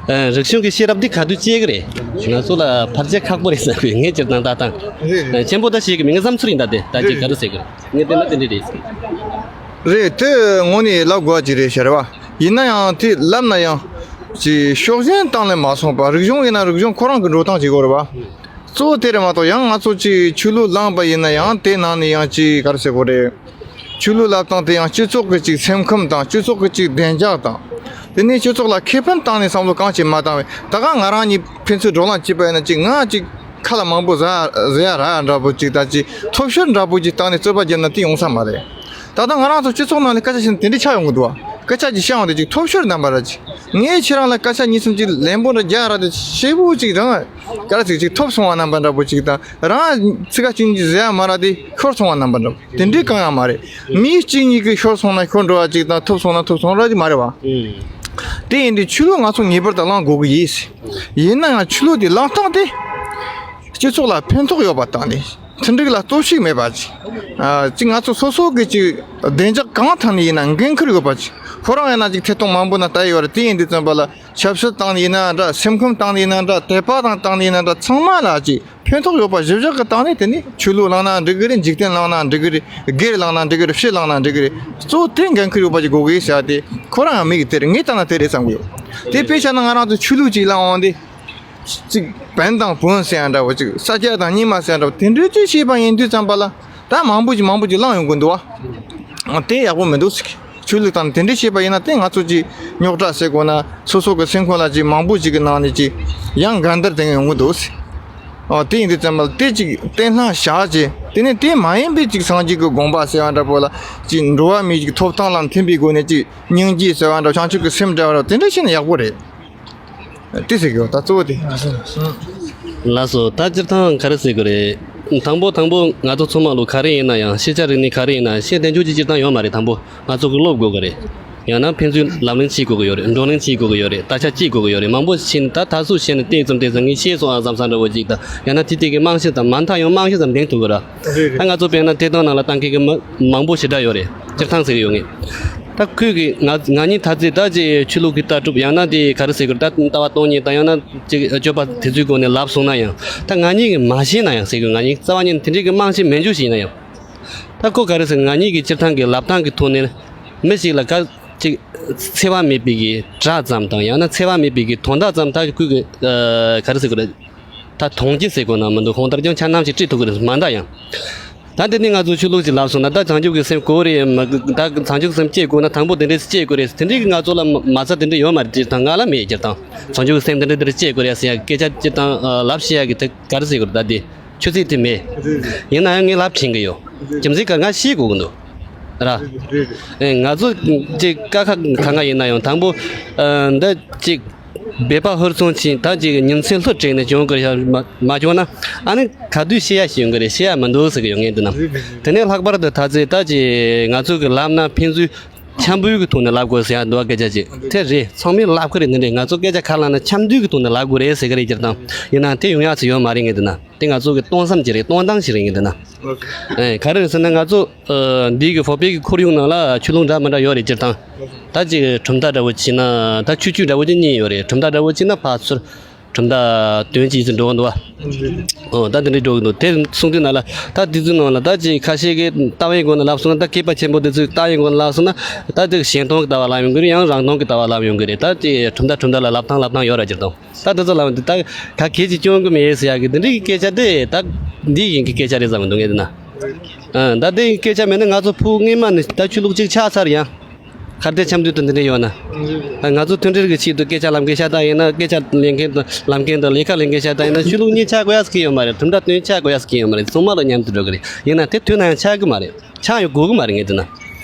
ཨ། རིག་གཞུང་གི་ཤེས་རབ་འདི་ག་དུས་སྐྱེ་གི་རེད། ང་ཚོ་ལ་ཕལ་ཆེར་ཁག་པོ་རེད་བསམ་གི། ངས་སྤྱིར་བཏང་ད་ཐེངས་ཆེན་པོ་ད་ཤེས་གི་མི་ངའི་བསམ་ཚུལ་ཡིན། ད་དེ་ད་ཅིག་ག་རེ་ཟེར་གི་རེད། ངས་བལྟས་ན་དེ་འདྲ་རེད། རེད། དེ་དངོས་གནས་ལབ་དགོས་པ་ཅིག་རེད་ཤག་རེད་བ། ཡིན་ན་ཡང་དེ་ལབ་ན་ཡང་ཅིག་ཕྱོགས་གཞན་སྟེང་ལ་མ་སོང་བ། རིག་གཞུང་ཡིན་ན་རིག་གཞུང་ཁོ་རང་གི་འགྲོ་སྟངས་ཅིག་ཡོད་རེད་བ། གཙོ་བོ་དེ་རེད་མ་གཏོགས། ཡང་ང་ཚོ་ཅིག་ཆོས་ལུགས་བླངས་པ་ཡིན་ན་ཡང་དེ་ནང་ནས་ཡང་ཅིག་ག་རེ་ཟེར་དགོས་རེད། ཆོས་ལུགས་ལབ་སྟངས་དེ་ཡང་སྤྱི་ཚོགས་ཀྱི་ཅིག་སེམས་ཁམས་དང་སྤྱི་ཚོགས་ཀྱི་ཅིག་བདེ་འཇགས་དང་། དེ་ནས་སྤྱི་ཚོགས་ལ་ཁེ་ཕན་བཏང་ནས་བསམ་བློ་གང་ཅིག་མ་བཏང་བས། ད་ག་ང་རང་གཉིས་ཕན་ཚུན་བགྲོ་གླེང་བྱེད་པ་ཡིན་ན་ཅིག་ང་ཅིག་ཁ་ལ་མང་པོ་ཟ་ཟེར་ཡ་རག་ཡ་འདྲ་པོ་ཅིག་དང་ཅིག་ཐོབ་ཤོར་འདྲ་པོ་ཅིག་བཏང་ནས་རྩོད་པ་བརྒྱབ་ན་དེ་ཡོང་ས་མ་རེད། ད་ལྟ་ང་རང་ཚོ་སྤྱི་ཚོགས་ནང་ལ་སྐད་ཆ་བཤད་ན་དེ་འདྲ་ཆགས་ཡོང་གི་འདུག་བ། སྐད་ཆ་ཅིག་བཤད་འོང་དེ་ཅིག་ཐོབ་ཤོར་རྣམ་པ་ར་ཅིག་ངས་ཁྱེད་རང་ལ་སྐད་ཆ་གཉིས་གསུམ་ཅིག་ལན་པོ་འདྲ་རྒྱག་ར་དེ་ཤེས་བུ་ཅིག་རང་སྐད་ཅིག་ཅིག་ཐོབ་སོང་བ་རྣམ་པ་འདྲ་པོ་ཅིག་དང་རང་ཚིག་ཁ་ཅིག་ཅིག་ཟེར་ཡ་མ་ར་དེ་ཤོར་སོང་བ་རྣམ་པ་འདྲ་པོ་དེ་འདྲའི་གང་ཡང་མ་རེད། མི་གཅིག་གཉིས་ཀྱིས་ཤོར་སོང་ན་ཤོར་འགྲོ་བ་ཅིག་དང་ཐོབ་སོང་ན་ཐོབ་སོང་ར་ཅིག་མ་རེད་བ། དེ་ཡིན་དུས་ཆོས་ལུགས་ང་ཚོ་ངེས་པར་དུ་བླང་དགོས་ཀྱི་ཡིན། ཡིན་ན་ཡང་ཆོས་ལུགས་དེ་བླང་སྟངས་དེ་སྤྱི་ཚོགས་ལ་ཕན་ཐོགས་ཡོད་པ་དང་ནི་མཐུན་སྒྲིལ་ལ་གཏོར་བཤིག་མེད་པ་ཅིག་ཨ་ཅིག་ང་ཚོ་སོ་སོ་གི་ཅིག་བདེ་འཇགས་གང་ཐད་ནས་ཡིན་ན་འགན་འཁུར་ཡོད་པ་ཅིག་ཁོ་རང་ཡིན་ན་ཅིག་ཐད་གཏོང་མང་པོ་ན་ལྟ་ཡི་ཡོད་རེད། དེ་ཡིན་དུས་ཙམ་པ་ལ་ཆབ་སྲིད་སྟེང་ནས་ཡིན་ན་འདྲ། སེམས་ཁམས་སྟེང་ནས་ཡིན་ན་འདྲ། དད་པ་དང་སྟེང་ནས་ཡིན་ན་འདྲ། ཚང་མ་ལ་ཅིག་ཕན་ཐོགས་ཡོད་པ་གཞི་བཞག་གི་སྟེང་ནས་དེ་ནི་ཆོས་ལུགས་བླངས་ན་འགྲིག་གི་རེད། འཇིག་རྟེན་བླངས་ན་འགྲིག་གི་རེད། སྒེར་བླངས་ན་འགྲིག་གི་རེད། སྤྱི་བླངས་ན་འགྲིག་གི་རེད། གཙོ་བོ་དེ་འགན་འཁུར་ཡོད་པ་ཅིག་དགོས་གི་ཟེར་ཏེ་ཁོ་རང་ཡང་མི་གི་དེ་རེད། ངས་ལྟ་ན་དེ་རེད་བསམ་གི་ཡོད། དེ་དཔེ་བཞག་ན་ང་རང་ཚོ་ཆོས་ལུགས་ཅིག་བླངས་འོང་དེ། གཅིག་བན་དང་བོན་ཟེར་ཡ་འདྲ་བོ། གཅིག་ས་སྐྱ་དང་རྙིང་མ་ཟེར་ཡ་འདྲ་བོ། དེ་འདྲའི་ཅིག་བཤད་པ་ཡིན་དུས་ཙམ་པ་ལ་ད་མང་པོ་ཅིག་མང་པོ་ཅིག་བླངས་ཡོང་གི་འདུག་བ། དེ་ཡག་པོ་མི་འདུག་ཟེར། ཆོས་ལུགས་དང་དེ་འདྲའི་བཤད་པ་ཡིན་ན་དེ་ང་ཚོ་ཅིག་རྙོག་དྲ་ཟེར་དགོས་ན་སོ་སོ་གི་སེམས་ཁོང་ལ་ཅིག་མང་པོ་ཅིག་གི་ནང་ནས་ཅིག་ཡང་འགལ་ཟླར་དེ་ཡོང་གི་འདུག་ཟེར། དེ་ཡིན་དུས་ཙམ་པ་ལ་དེ་ཅིག་བརྟན་ལྷིང་བཞག་བྱས་དེ་ནས་དེ་མ་ཡིན་པའི་ཅིག་སངས་རྒྱས་ཀྱི་དགོངས་པ་ཟེར་བ་འདྲ་པོ་ལ་ཅིག་འགྲོ་བ་མིའི་ཅིག་ཐོབ་ཐང་ལ་མཐུན་པའི་སྒོ་ནས་ཅིག་སྙིང་རྗེ་ཟེར་བ་འདྲ། བྱང་ཆུབ་ཀྱི་སེམས་འདྲ་བ་འདྲ། དེ་འདྲ་བྱས་ན་ཡག་པོ་རེད། དེ་ཟེར་གི་ཡོད། ད་གཙོ་བོ་དེ། ལགས་སོ། ད་སྤྱིར་བཏང་ག་རེ་ཟེར་དགོས་རེད། དང་པོ་དང་པོ་ང་ཚོ་ཚང་མ་ལོ་ག་རེ་ཡིན་ན་ཡང་ཤེས་བྱ་རིག་གནས་ག་རེ་ཡིན་ན་ཤེས་ལྡན་རྒྱུ་ཅིག་སྤྱིར་བཏང་ཡོད་མ་རེད། དང་པོ་ང་ཚོ་གི་སློབ་དགོས་གི་རེད། ཡང་ན་ཕན་ཚུན་ལབ་གླེང་བྱེད་དགོས་གི་ཡོད་རེད། བགྲོ་གླེང་བྱེད་དགོས་གི་ཡོད་རེད། དར་ཆ་བརྗེ་དགོས་གི་ཡོད་རེད། མང་པོ་ཕྱིན་ད་ད་སུ་ཤེས་ན་ཏོག་ཙམ་ཏོག་ཙམ་ངས་ཤེས་སོང་ཨ་བསམ་བསམ་འདྲ་བོ་ཅིག་དང་ཡང་ན་དེ་དེ་གི་རྨང་གཞི་དང་མ་མཐའ་ཡང་རྨང་གཞི་ཙམ་འདེང་ཐུབ་གི་ར། ད་ང་ཚོ་དཔེར་ན་དེ་དང་ནང་ལ་བཏང་མཁན་གི་མ་མང་པོ་ཞེ་དྲག་ཡོད་རེད། སྤྱིར་བཏང་ཟེར་གི་ཡོད་ངེས། ད་ཁོས་གི་ང་ང་གཉིས་ད་ཚེ་ད་ཅིག་ཆོས་ལུགས་ཀྱི་ལྟ་གྲུབ་ཡང་ན་དེ་ག་རེ་ཟེར་དགོས་རེད། ད་ལྟ་བ་སྟོང་ཉིད་དང་ཡང་ན་ཅིག་སྤྱོད་པ་དེ་ཚོའི་སྒོ་ནས་ལབ་སོང་ན་ཡང་ད་ང་གཉིས་ཀྱིས་མ་ཤེས་ན་ཡང་ཟེར་གི། ང་གཉིས་རྩ་བ་ཉིད་ནས་དེ་འདྲའི་གི་རྨང་གཞི་མེད་རྒྱུ་ཞིག་ཡིན་ན་ཡང་། ད་ཁོ་ག་རེ་ཟེར་ང་གཉིས་ཀྱི་སྤྱིར་བཏང་གི་ལབ་སྟངས་ཀྱི་ཐོག་ནས་མི་ཞིག་ལ་ག་ཅིག་འཚེ་བ་མེད་པའི་གི་དགྲ་ཙམ་དང་ཡང་ན་འཚེ་བ་མེད་པའི་གི་དོན་དག་ཙམ་ད་ཁོས་གི་ག་རེ་ཟེར་དགོས་རེད། ད་མཐོང་རྒྱུ་ཟེར་དགོས་ན་མི་འདུག་གང་ལྟར་ཀྱང་འཆར་སྣང་ཞིག་སྤྲད་ཐུབ་ཀྱི་རེད་མ་གཏོགས་ཡང་། ད་འདི་ནི་ང་ཚོ་ཆོས་ལུགས་ཅིག་ལབ་སོང་ན་ད་བྱང་ཆུབ་ཀྱི་སེམས་དགོས་རེད་མ་དགོས། ད་བྱང་ཆུབ་ཀྱི་སེམས་སྐྱེ་དགོས་ན་དང་པོ་དེ་འདྲས་སྐྱེ་དགོས་རེད། དེ་འདྲས་ཀྱི་ང་ཚོ་ལ་མ་མ་རྩ་དེ་འདྲས་ཡོད་མ་རེད། སྤྱིར་བཏང་ང་ལ་མེད། སྤྱིར་བཏང་བྱང་ཆུབ་ཀྱི་སེམས་དེ་འདྲས་དེ་འདྲས་སྐྱེ་དགོས་རེད་ཟེར་ཡ་སྐད་ཆ་སྤྱིར་བཏང་ལབ་ཤེས་ཡ་གི་དེ་ག་རེ་ཟེར་དགོས་རེད། ད་དེ་ཆུ་ཚད་དེ་མེད། ཡིན་ན་ཡང་ངས་ལབ་དྲན་གི་ཡོད། རྒྱུ་མཚན་ག་ང་ཤེས་དགོས་ཀྱི་འདུག་ར། ཨེ་ང་ཚོ་ཅིག་ཀ་ཁ་གང་ག་ཡིན་ན་ཡང་དང་པོ་ཨ་འདི་ཅིག་སྦས་པ་ཧུར་བརྩོན་ཅིག་ད་ཅིག་ཉིན་མཚན་ལྷུར་བསྲེས་ནས་སྦྱོང་དགོས་ཡ་མ་མ་བྱུང་ན་ཨ་ནི་ག་དུས་ཤེས་ཡ་ཞིག་ཡོང་གི་རེད། ཤེས་ཡ་མི་འདུག་ཟེར་གི་ཡོད་ངས་འདི་ན། དེ་ནས་ལྷག་པར་དུ་ད་ཚེ་ད་ཅིག་ང་ཚོ་གི་ལབ་ན་ཕན་ཚུན་འཆམ་པོའི་གི་ཐོག་ནས་ལབ་དགོས་ཟེར་ཡ་འདུག་བ་སྐད་ཆ་ཅིག་དེ་རེད། ཚང་མས་ལབ་གི་རེད། འདི་འདྲས་ང་ཚོ་སྐད་ཆ་ཁ་ལབ་ན་འཆམ་མཐུན་གི་ཐོག་ནས་ལབ་དགོས་རེད་ཟེར་གི་རེད། སྤྱིར་བཏང་ཡིན་ན་དེ་ཡོང་ཡ་ཚོ་ཡོད་མ་རེད་ངས་འདི་ན། དེ་ང་ཚོ་གི་གཏོང་བསམ་ཅིག་རེད། གཏོང་སྟངས་ཤིག་རེད་ངས་འདི་ན། ཨེ་ག་རེ་རེད་ཟེར་ན་ང་ཚོ་ཨ་འདི་གི་བོད་པའི་གི་ཁོར་ཡུག་ནང་ལ་ཆོས་ལུགས་འདྲ་མི་འདྲ་ཡོད་རེད། སྤྱིར་བཏང་ད་ཅིག་གྲུབ་མཐའ་འདྲ་བོ་བྱས་ན་ད་ཆོས་བརྒྱུད་འདྲ་བོ་ཅིག་གཉིས་ཡོད་རེད། གྲུབ་མཐའ་འདྲ་བོ་བྱས་ན་ཕར་ཚུར་གྲུབ་མཐའ་དོན་གཅིག་ཙམ་འགྲོ་གི་འདུག་བ། ཨོ་ད་འདི་འདྲའི་འགྲོ་གི་འདུག་དེ་གསུང་དུས་ནང་ལ་ད་དེ་ཚོའི་ནང་ལ་ད་ཅིག་ཁ་ཤས་ཀྱི་ལྟ་བའི་སྒོ་ནས་ལབ་སོང་ན་ད་མཁས་པ་ཆེན་པོ་དེ་ཚོའི་ལྟ་བའི་སྒོ་ནས་ལབ་སོང་ན་ད་ཅིག་གཞན་སྟོང་གི་ལྟ་བ་ལབ་ཡོང་གི་རེད། ཡང་རང་སྟོང་གི་ལྟ་བ་ལབ་ཡོང་གི་རེད། ད་ཅིག་གྲུབ་མཐའ་གྲུབ་མཐའ་ལ་ལབ་སྟངས་ལབ་སྟངས་ཡོད་ར། སྤྱིར་བཏང་ད་དེ་ཚོ་ལབ་འདི་ད་ག་གེ་ཅིག་སྐྱོན་གི་མེད་ཟེར་ཡ་གི་འདི་འདྲའི་སྐད་ཆ་དེ་ད་འདི་ཡིན་གི་སྐད་ཆ་རེད་བསམ་གི་འདུག་ངས་འདི་ན། ཨ་ད་དེ་སྐད་ཆ་མེད་ན་ང་ཚོ་ཕུགས་སྔོན་མ་ནས་ད་ཆོས་ལུགས་གཅིག་ཆགས་ཚར་ཡང་། ག་དེ་འཆམ་མཐུན་དུ་འདི་འདྲ་ཡོད་ན། ང་ཚོ་མཐུན་སྒྲིལ་གྱི་ཆེད་དུ་སྐད་ཆ་ལམ་ཁའི་ཤ་སྟག་ཡིན་ན་སྐད་ཆ་ལེན་མཁན་དང་ལམ་མཁན་དང་ལས་ཀ་ལེན་མཁན་ཤ་སྟག་ཡིན་ན་ཆོས་ལུགས་གཉིས་ཆགས་དགོས་ཡ་ཟེར་གྱི་ཡོད་མ་རེད། གྲུབ་མཐའ་དོན་ཆགས་དགོས་ཡ་ཟེར་གྱི་ཡོད་མ་རེད། ཚང་མ་ལ་མཉམ་དུ་འགྲོ་གི་རེད། ཡིན་ན་དེ་དུས་ན་ཡང་ཆགས་གི་མ་རེད། ཆགས་ཡོང་དགོས་གི་མ་རེད་ངས་བལྟས་ན།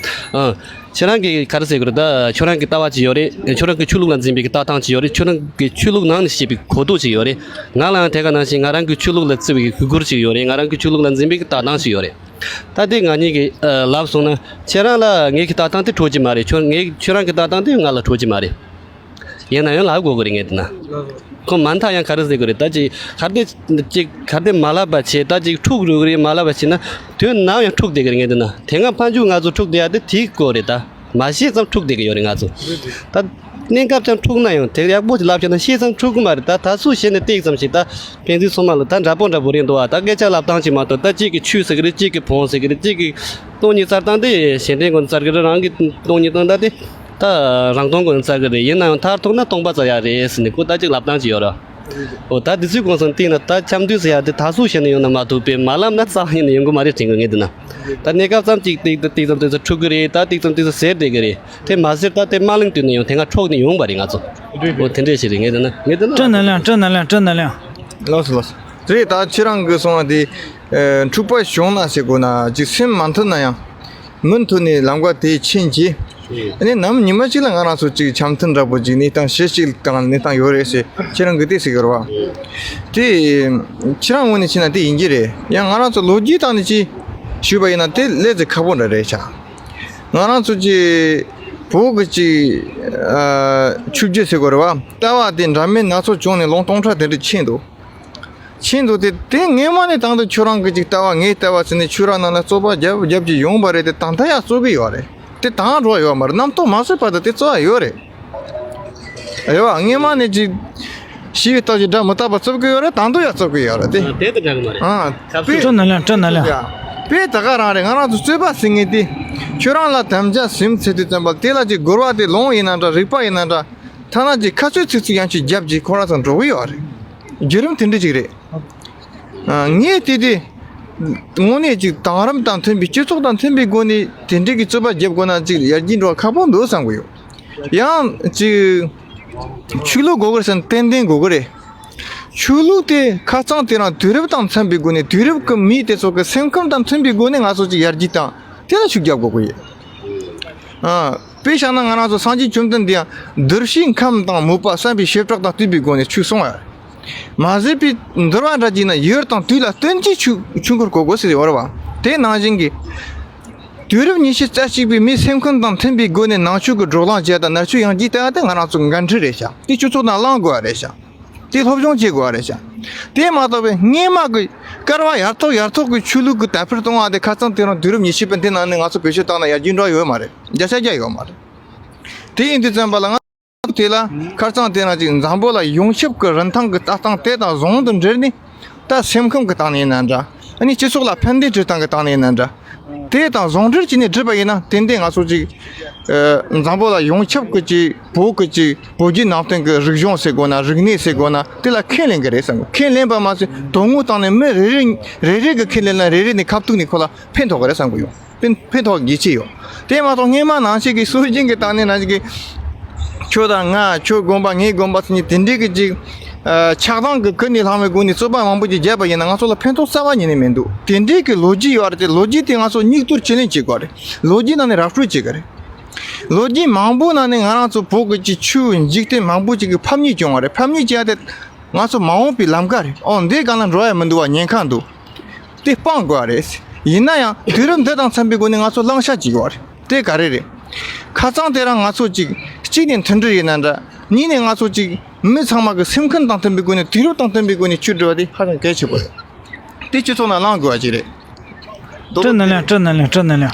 ཨ། ཁྱེད་རང་གིས་ག་རེ་ཟེར་དགོས་རེད། ད་ཁྱོད་རང་གི་ལྟ་བ་ཅིག་ཡོད་རེད། ཁྱོད་རང་གི་ཆོས་ལུགས་ལ་འཛིན་པའི་གི་ལྟ་སྟངས་ཅིག་ཡོད་རེད། ཁྱོད་རང་གི་ཆོས་ལུགས་ནང་ནས་བཤད་པའི་གོ་རྟོགས་ཅིག་ཡོད་རེད། ང་ལའང་དེ་ག་ནང་བཞིན་ང་རང་གི་ཆོས་ལུགས་ལ་བརྩི་བའི་གི་གུས་བཀུར་ཅིག་ཡོད་རེད། ང་རང་གི་ཆོས་ལུགས་ལ་འཛིན་པའི་གི་ལྟ་སྟངས་ཅིག་ཡོད་རེད། ད་དེ་ང་གཉིས་ཀྱིས་ཨ་ལབ་སོང་ན་ཁྱེད་རང་ལ་ངའི་གི་ལྟ་སྟངས་དེ་འཕྲོད་ཀྱི་མ་རེད། ཁྱོད་ངའི་ཁྱོད་རང་གི་ལྟ་སྟངས་དེ་ང་ལ་འཕྲོད་ཀྱི་མ་རེད། ཡིན་ན་ཡང་ལབ་དགོས་ཀྱི་རེད་ངས་བལྟས་ན། ཁོ་མ་མཐའ་ཡང་ག་རེ་ཟེར་དགོས་རེད། ད་ཅིག་ག་དེ་ཅིག་ག་དེ་མ་ལབ་པ་བྱས་ད་ཅིག་འཁྲུག་འགྲོ་གི་རེད། མ་ལབ་པ་བྱས་ན་དོན་ནམ་ཡང་འཁྲུག་བསྡད་ཀྱི་རེད་ངས་བལྟས་ན། དེ་སྔ་ཕར་འཇུག་ང་ཚོ་འཁྲུག་བསྡད་ཡ་དེ་དེའི་སྐོར་རེད། ད་མ་ཤེས་ཙམ་འཁྲུག་བསྡད་ཀྱི་ཡོད་རེད་ང་ཚོ། ད་གནས་སྐབས་ཀྱང་འཁྲུག་ན་ཡང་དེ་ཡག་པོ་ཅིག་ལབ་བྱས་ན་ཤེས་ཙམ་འཁྲུག་གི་མ་རེད། ད་ད་སུ་ཤེས་ནས་ཏིག་ཙམ་ཞིག་ད་ཕན་ཚུན་སོ་མ་ལ་ད་འདྲ་པོ་འདྲ་པོ་རེད་འདུག་བ། ད་སྐད་ཆ་ལབ་སྟངས་ཅིག་མ་གཏོགས་ད་གཅིག་གིས་ཆོས་ཟེར་གི་རེད། གཅིག་གིས་བོན་ཟེར་གི་རེད། གཅིག་གིས་སྟོང་ཉིད་བཙལ་སྟངས་དེ་གཞན་དོན་ཀུན་བཙལ་གི་རེད། རང་གི་སྟོང་ཉིད་སྟོན་སྟངས་དེ་ད་རང་སྟོང་ཀུན་བཙལ་གི་རེད། ཡིན་ན་ཡང་མཐར་ཐུག་ན་སྟོང་པ་བཙལ་ཡ་རེད་ཟེར་ནས་ཁོ་ད་ཅིག་ལབ་སྟངས་ཅིག་ཡོད་ར། འོ་ད་དེ་ཚོའི་གོང་སོང་བལྟས་ན་ད་འཆམ་མཐུན་ཟེར་ཡ་དེ་ད་སུ་ཤེས་ནས་ཡོང་ན་མ་ཐུག་པས་མ་ལབ་ན་རྩ་བ་ཉིད་ནས་ཡོང་གི་མ་རེད་དྲན་གི་ངས་བལྟས་ན། ད་གནས་སྐབས་ཙམ་ཅིག་ཏིག་ཏིག་ཙམ་ཏིག་ཙམ་འཁྲུག་གི་རེད། ད་ཏིག་ཙམ་ཏིག་ཙམ་ཟེར་བསྡད་གི་རེད། དེ་མ་ཟེར་ད་དེ་དམག་ལིང་དུས་ནས་ཡང་དེ་སྔ་འཕྲོག་ནས་ཡོང་པ་རེད་ང་ཚོ། འོ་དེ་འདྲས་ཞིག་རེད་ངས་བལྟས་ན་ངས་བལྟས་ན། སྤྲོ་ནང་ལ་སྤྲོ་ནང་ལ་སྤྲོ་ནང་ལ། ལགས་སོ་ལགས་སོ། རེད། ད་ཁྱེད་རང་གིས་གསུངས་པ་དེ་ཨ་འཁྲུག་པ་བྱུང་ན་ཟེར་དགོས་ན་ཅིག་སེམས་མ་མཐུན་ན་ཡང་མུ་མཐུད་ནས་ལམ་ཁ་དེ་ཕྱིན་གྱིས་ ཨ་ནི་ནམ་ཉི་མ་གཅིག་ལ་ང་རང་ཚོ་གཅིག་འཆམ་མཐུན་འདྲ་པོ་གཅིག་གནས་སྟངས་གཞི་གཅིག་དང་གནས་སྟངས་ཡོད་རེད་ཟེར་ཁྱེད་རང་གིས་དེ་ཟེར་གི་རེད་བ། དེ་ཁྱེད་རང་ངོས་ནས་བྱས་ན་དེ་ཡིན་གྱི་རེད། ཡང་ང་རང་ཚོ་ལོ་རྒྱུས་སྟེང་ནས་ཅིག་ཞུས་པ་ཡིན་ན་དེ་ལས་ཚེ་ཁག་པོ་འདྲ་རེད་ཤག་ང་རང་ཚོ་གཅིག་བོད་ཀྱི་གཅིག་ཨ་ཆོས་བརྒྱུད་ཟེར་དགོས་རེད་བ། ལྟ་བ་དེ་འདྲ་མིན་སྣ་ཚོགས་བྱུང་ནས་ལོ་སྟོང་ཕྲག་དེ་འདྲ་ཕྱིན་འདུག་ཕྱིན་འདུག་དེ་དེ་སྔས་མ་ནས་ད་དུང་ཁྱོད་རང་གི་ཅིག་ལྟ་བ་ངའི་ལྟ་བ་ཟེར་ནས་ཁྱོད་རང་ནང་ལ་རྩོད་པ་རྒྱབ་རྒྱབ་ཀྱི་ཡོང་བ་རེད། དེ་ད་ལྟ་ཡང་རྩོད་ཀྱི་ཡོད་རེད། དེ་དང་འགྲོ་ཡོད་མ་རེད། རྣམ་རྟོག་མ་སོས་བར་དུ་དེ་རྩོད་ཡ་ཡོད་རེད། རེད་བ། སྔས་མ་ནས་ཅིག་ཤི་བའི་རྟགས་ཀྱི་སྒྲ་མི་རྟག་པ་རྩོད་ཀྱི་ཡོད་རེད། ད་དུང་ཡང་རྩོད་ཀྱི་ཡོད་རེད་དེ། དེ་དང་འདྲ་གི་མ་རེད། ཨ་ཁ་དཔེ་སྤྲོ་ན་ལེན་སྤྲོ་ན་ལེན། དཔེ་ད་ག་རང་རེད། ང་རང་ཚོ་རྩོད་པ་ཟེར་མཁན་དེ་ཁྱོད་རང་ལ་དམ་བཅའ་ཟིན་ཚེ་དུས་ཙམ་པ་དེ་ལ་ཅིག་རྒོལ་བ་དེ་ལུང་ཡིན་ན་འདྲ། རིགས་པ་ཡིན་ན་འདྲ། ཐ་ན་ཅིག་ཁ་རྩོད་ཚིག་རྩིས་ཡང་ཅིག་རྒྱབ་ཀྱི་ཁོ་རང་ཚོ་འགྲོ་གི་ཡོད་རེད། བརྒྱུད་རིམ་དེ་འདྲ་ཅིག་རེད། ཨ་ངས་དེ་དེ་དངོས་གནས་ཅིག་དེང་རབས་དང་མཐུན་པའི་སྤྱི་ཚོགས་དང་མཐུན་པའི་སྒོ་ནས་དེ་འདྲའི་གི་རྩོད་པ་རྒྱབ་དགོས་ན་ཅིག་ཡར་རྒྱས་འགྲོ་བ་ཁག་པོ་འདུག་བསམ་གི་ཡོད། ཡང་ཅིག་ཆོས་ལུགས་དགོས་གི་རེད་ཟེར་ན་ཏན་ཏན་དགོས་གི་རེད། ཆོས་ལུགས་དེ་ཁ་རྩང་དེ་རང་དུས་རབས་དང་མཐུན་པའི་སྒོ་ནས་དུས་རབས་ཀྱི་མི་དེ་ཚོ་གི་སེམས་ཁམས་དང་མཐུན་པའི་སྒོ་ནས་ང་ཚོ་ཅིག་ཡར་རྒྱས་དང་དེ་ལ་ཤུགས་རྒྱབ་དགོས་གི་ཡོད། ཨ། དཔེ་བཞག་ན་ང་རང་ཚོ་སངས་རྒྱས་བཅོམ་ལྡན་འདས་ཡང་གདུལ་བྱའི་ཁམས་དང་མོས་པ་བསམ་པའི་བྱེ་བྲག་དང་བསྟུན་པའི་སྒོ་ནས་ཆོས་གསུང་བ། མ་ཟད་པའི་འདུལ་བ་འདྲ་བགྱིས་ན་ཡུལ་དང་དུས་ལ་བསྟུན་གྱིས་ཆོས་ཆོས་འཁོར་བསྐོར་དགོས་ཟེར་བ་རེད་བ། དེ་ནང་བཞིན་གྱི་དུས་རབས་ཉི་ཤུ་རྩ་གཅིག་པའི་མིའི་སེམས་ཁམས་དང་མཐུན་པའི་སྒོ་ནས་ནང་ཆོས་ཀྱི་བགྲོ་གླེང་བྱས་དང་མནར་གཅོད་ཡང་བགྱིས་བསྡད་ཡ་དེ་ང་རང་ཚོ་འགན་འཁྲི་རེད་ཤག་དེ་སྤྱི་ཚོགས་ནང་བསླང་དགོས་པ་རེད་ཤག་དེ་སློབ་སྦྱོང་བྱེད་དགོས་པ་རེད་ཤག་དེ་མ་གཏོགས་པའི་སྔས་མ་གི་སྐལ་བ་ཡར་ཐོག་ཡར་ཐོག་གི་ཆོས་ལུགས་ཀྱི་དར་འཕེལ་གཏོང་བ་དེ་ཁ་རྩང་དེ་རང་དུས་རབས་ཉི་ཤུ་པའི་འདི་ནང་ནས་ང་ཚོ་བེད་སྤྱོད་བཏང་ན་ཡར་རྒྱས་འགྲོ་ཡོད་མ་རེད། བརྒྱ་ཆ་བརྒྱ་ཡོད་མ་རེད། དེ་ཡིན་དུས་ཙམ་པ་ལ་ང་ཚོ་དེ་ལ་ཁ་རྩང་དེ་རང་ཅིག་འཛམ་བུ་གླིང་ཡོངས་ཁྱབ་ཀྱི་རིན་ཐང་གི་ལྟ་སྟངས་དེ་དང་ཟུང་དུ་འབྲེལ་ནས། ད་སེམས་ཁམས་ཀྱི་སྟེང་ནས་ཡིན་ན་འདྲ། ཨ་ནི་སྤྱི་ཚོགས་ལ་ཕན་བདེ་སྤྲོད་སྟངས་ཀྱི་སྟེང་ནས་ཡིན་ན་འདྲ། དེ་དང་ཟུང་འབྲེལ་བྱས་ནས་བསྒྲུབས་པ་ཡིན་ན་ཏན་ཏན་ང་ཚོ་ཅིག་ཨ་འཛམ་བུ་གླིང་ཡོངས་ཁྱབ་ཀྱི་ཅིག་བོད་ཀྱི་ཅིག་བོད་བརྒྱུད་ནང་བསྟན་གྱི་རིག་གཞུང་ཟེར་དགོས་ན་རིག་གནས་ཟེར་དགོས་ན་དེ་ལ་ཁས་ལེན་གྱི་རེད་བསམ། ཁས་ལེན་པ་མ་ཟད་དོན་དངོས་སྟེང་ནས་མི་རེ་རེ་རེ་རེ་གིས་ཁས་ལེན་ན་རེ་རེ་ནས་ཁ་ཐུག་ནས་ཁོ་ལ་ཕན་ཐོགས་ཀྱི་རེད་བསམ་གྱི་ཡོད། ཕན་ཕན་ཐོགས་ཡིད་ཆེས་ཡོད། དེ་མ་གཏོགས་སྔས་མ་ནང་བཞིན་གྱི་སྲོལ་རྒྱུན་གྱི་སྟེང་ནས་ནང་བཞིན་གྱི་ཁྱོད་དང་ང་ཁྱོད་དགོན་པ་ངའི་དགོན་པ་ཟེར་ནས་དེ་འདྲའི་གི་ཅིག་ཨ་ཆགས་སྡང་གི་ཀུན་ནས་བསླངས་པའི་སྒོ་ནས་རྩོད་པ་མང་པོ་ཅིག་བརྒྱབ་པ་ཡིན་ན་ང་ཚོ་ལ་ཕན་ཐོགས་རྩ་བ་ཉིད་ནས་མི་འདུག་དེ་འདྲའི་གི་ལོ་རྒྱུས་ཡོད་རེད་དེ་ལོ་རྒྱུས་དེ་ང་ཚོ་སྙིགས་དོར་ཅི་ལེན་བྱེད་དགོས་རེད། ལོ་རྒྱུས་ནང་ནས་ར་སྤྲོད་བྱེད་དགོས་རེད། ལོ་རྒྱུས་མང་པོའི་ནང་ནས་ང་རང་ཚོ་བོད་ཀྱི་ཅིག་ཆོས་འཇིག་རྟེན་མང་པོ་ཅིག་གི་ཕམ་ཉེས་བྱུང་བ་རེད། ཕམ་ཉེས་བྱས་ཏེ། ང་ཚོ་མ་འོངས་པའི་ལམ་ཀ་རེད། ཨོ་འདི་སྒང་ལ་འགྲོ་ཡ་མི་འདུག་བ་ཉེན་ཁ་འདུག་དེ་སྤང་དགོས་བ་རེད། ཡིན་ན་ཡང་དུས་རབས་འདི་དང་འཚམ་པའི་སྒོ་ནས་ང་ཚོ་བླང་བྱ་བྱེད་དགོས་བ་རེད། དེ་ག་རེ་རེད། ཁ་སང་དེ་རང་ང་ཚོ་གཅིག་གཅིག་ནས་མཐུན་སྒྲིལ་ཡིན་ན་འདྲ། གཉིས་ནས་ང་ཚོ་གཅིག་མི་ཚང་མ་གི་སེམས་ཁམས་དང་མཐུན་པའི་སྒོ་ནས་དུས་རབས་དང་མཐུན་པའི་སྒོ་ནས་ཆོས་སྒྲུབ་པ་དེ་ཧ་ཅང་གལ་ཆེ་པོ་རེད། དེ་སྤྱི་ཚོགས་ནང་བླང་དགོས་བ་ཅིག་རེད། སྤྲོ་ན་ལེན་སྤྲོ་ན་ལེན་སྤྲོ་ན་ལེན།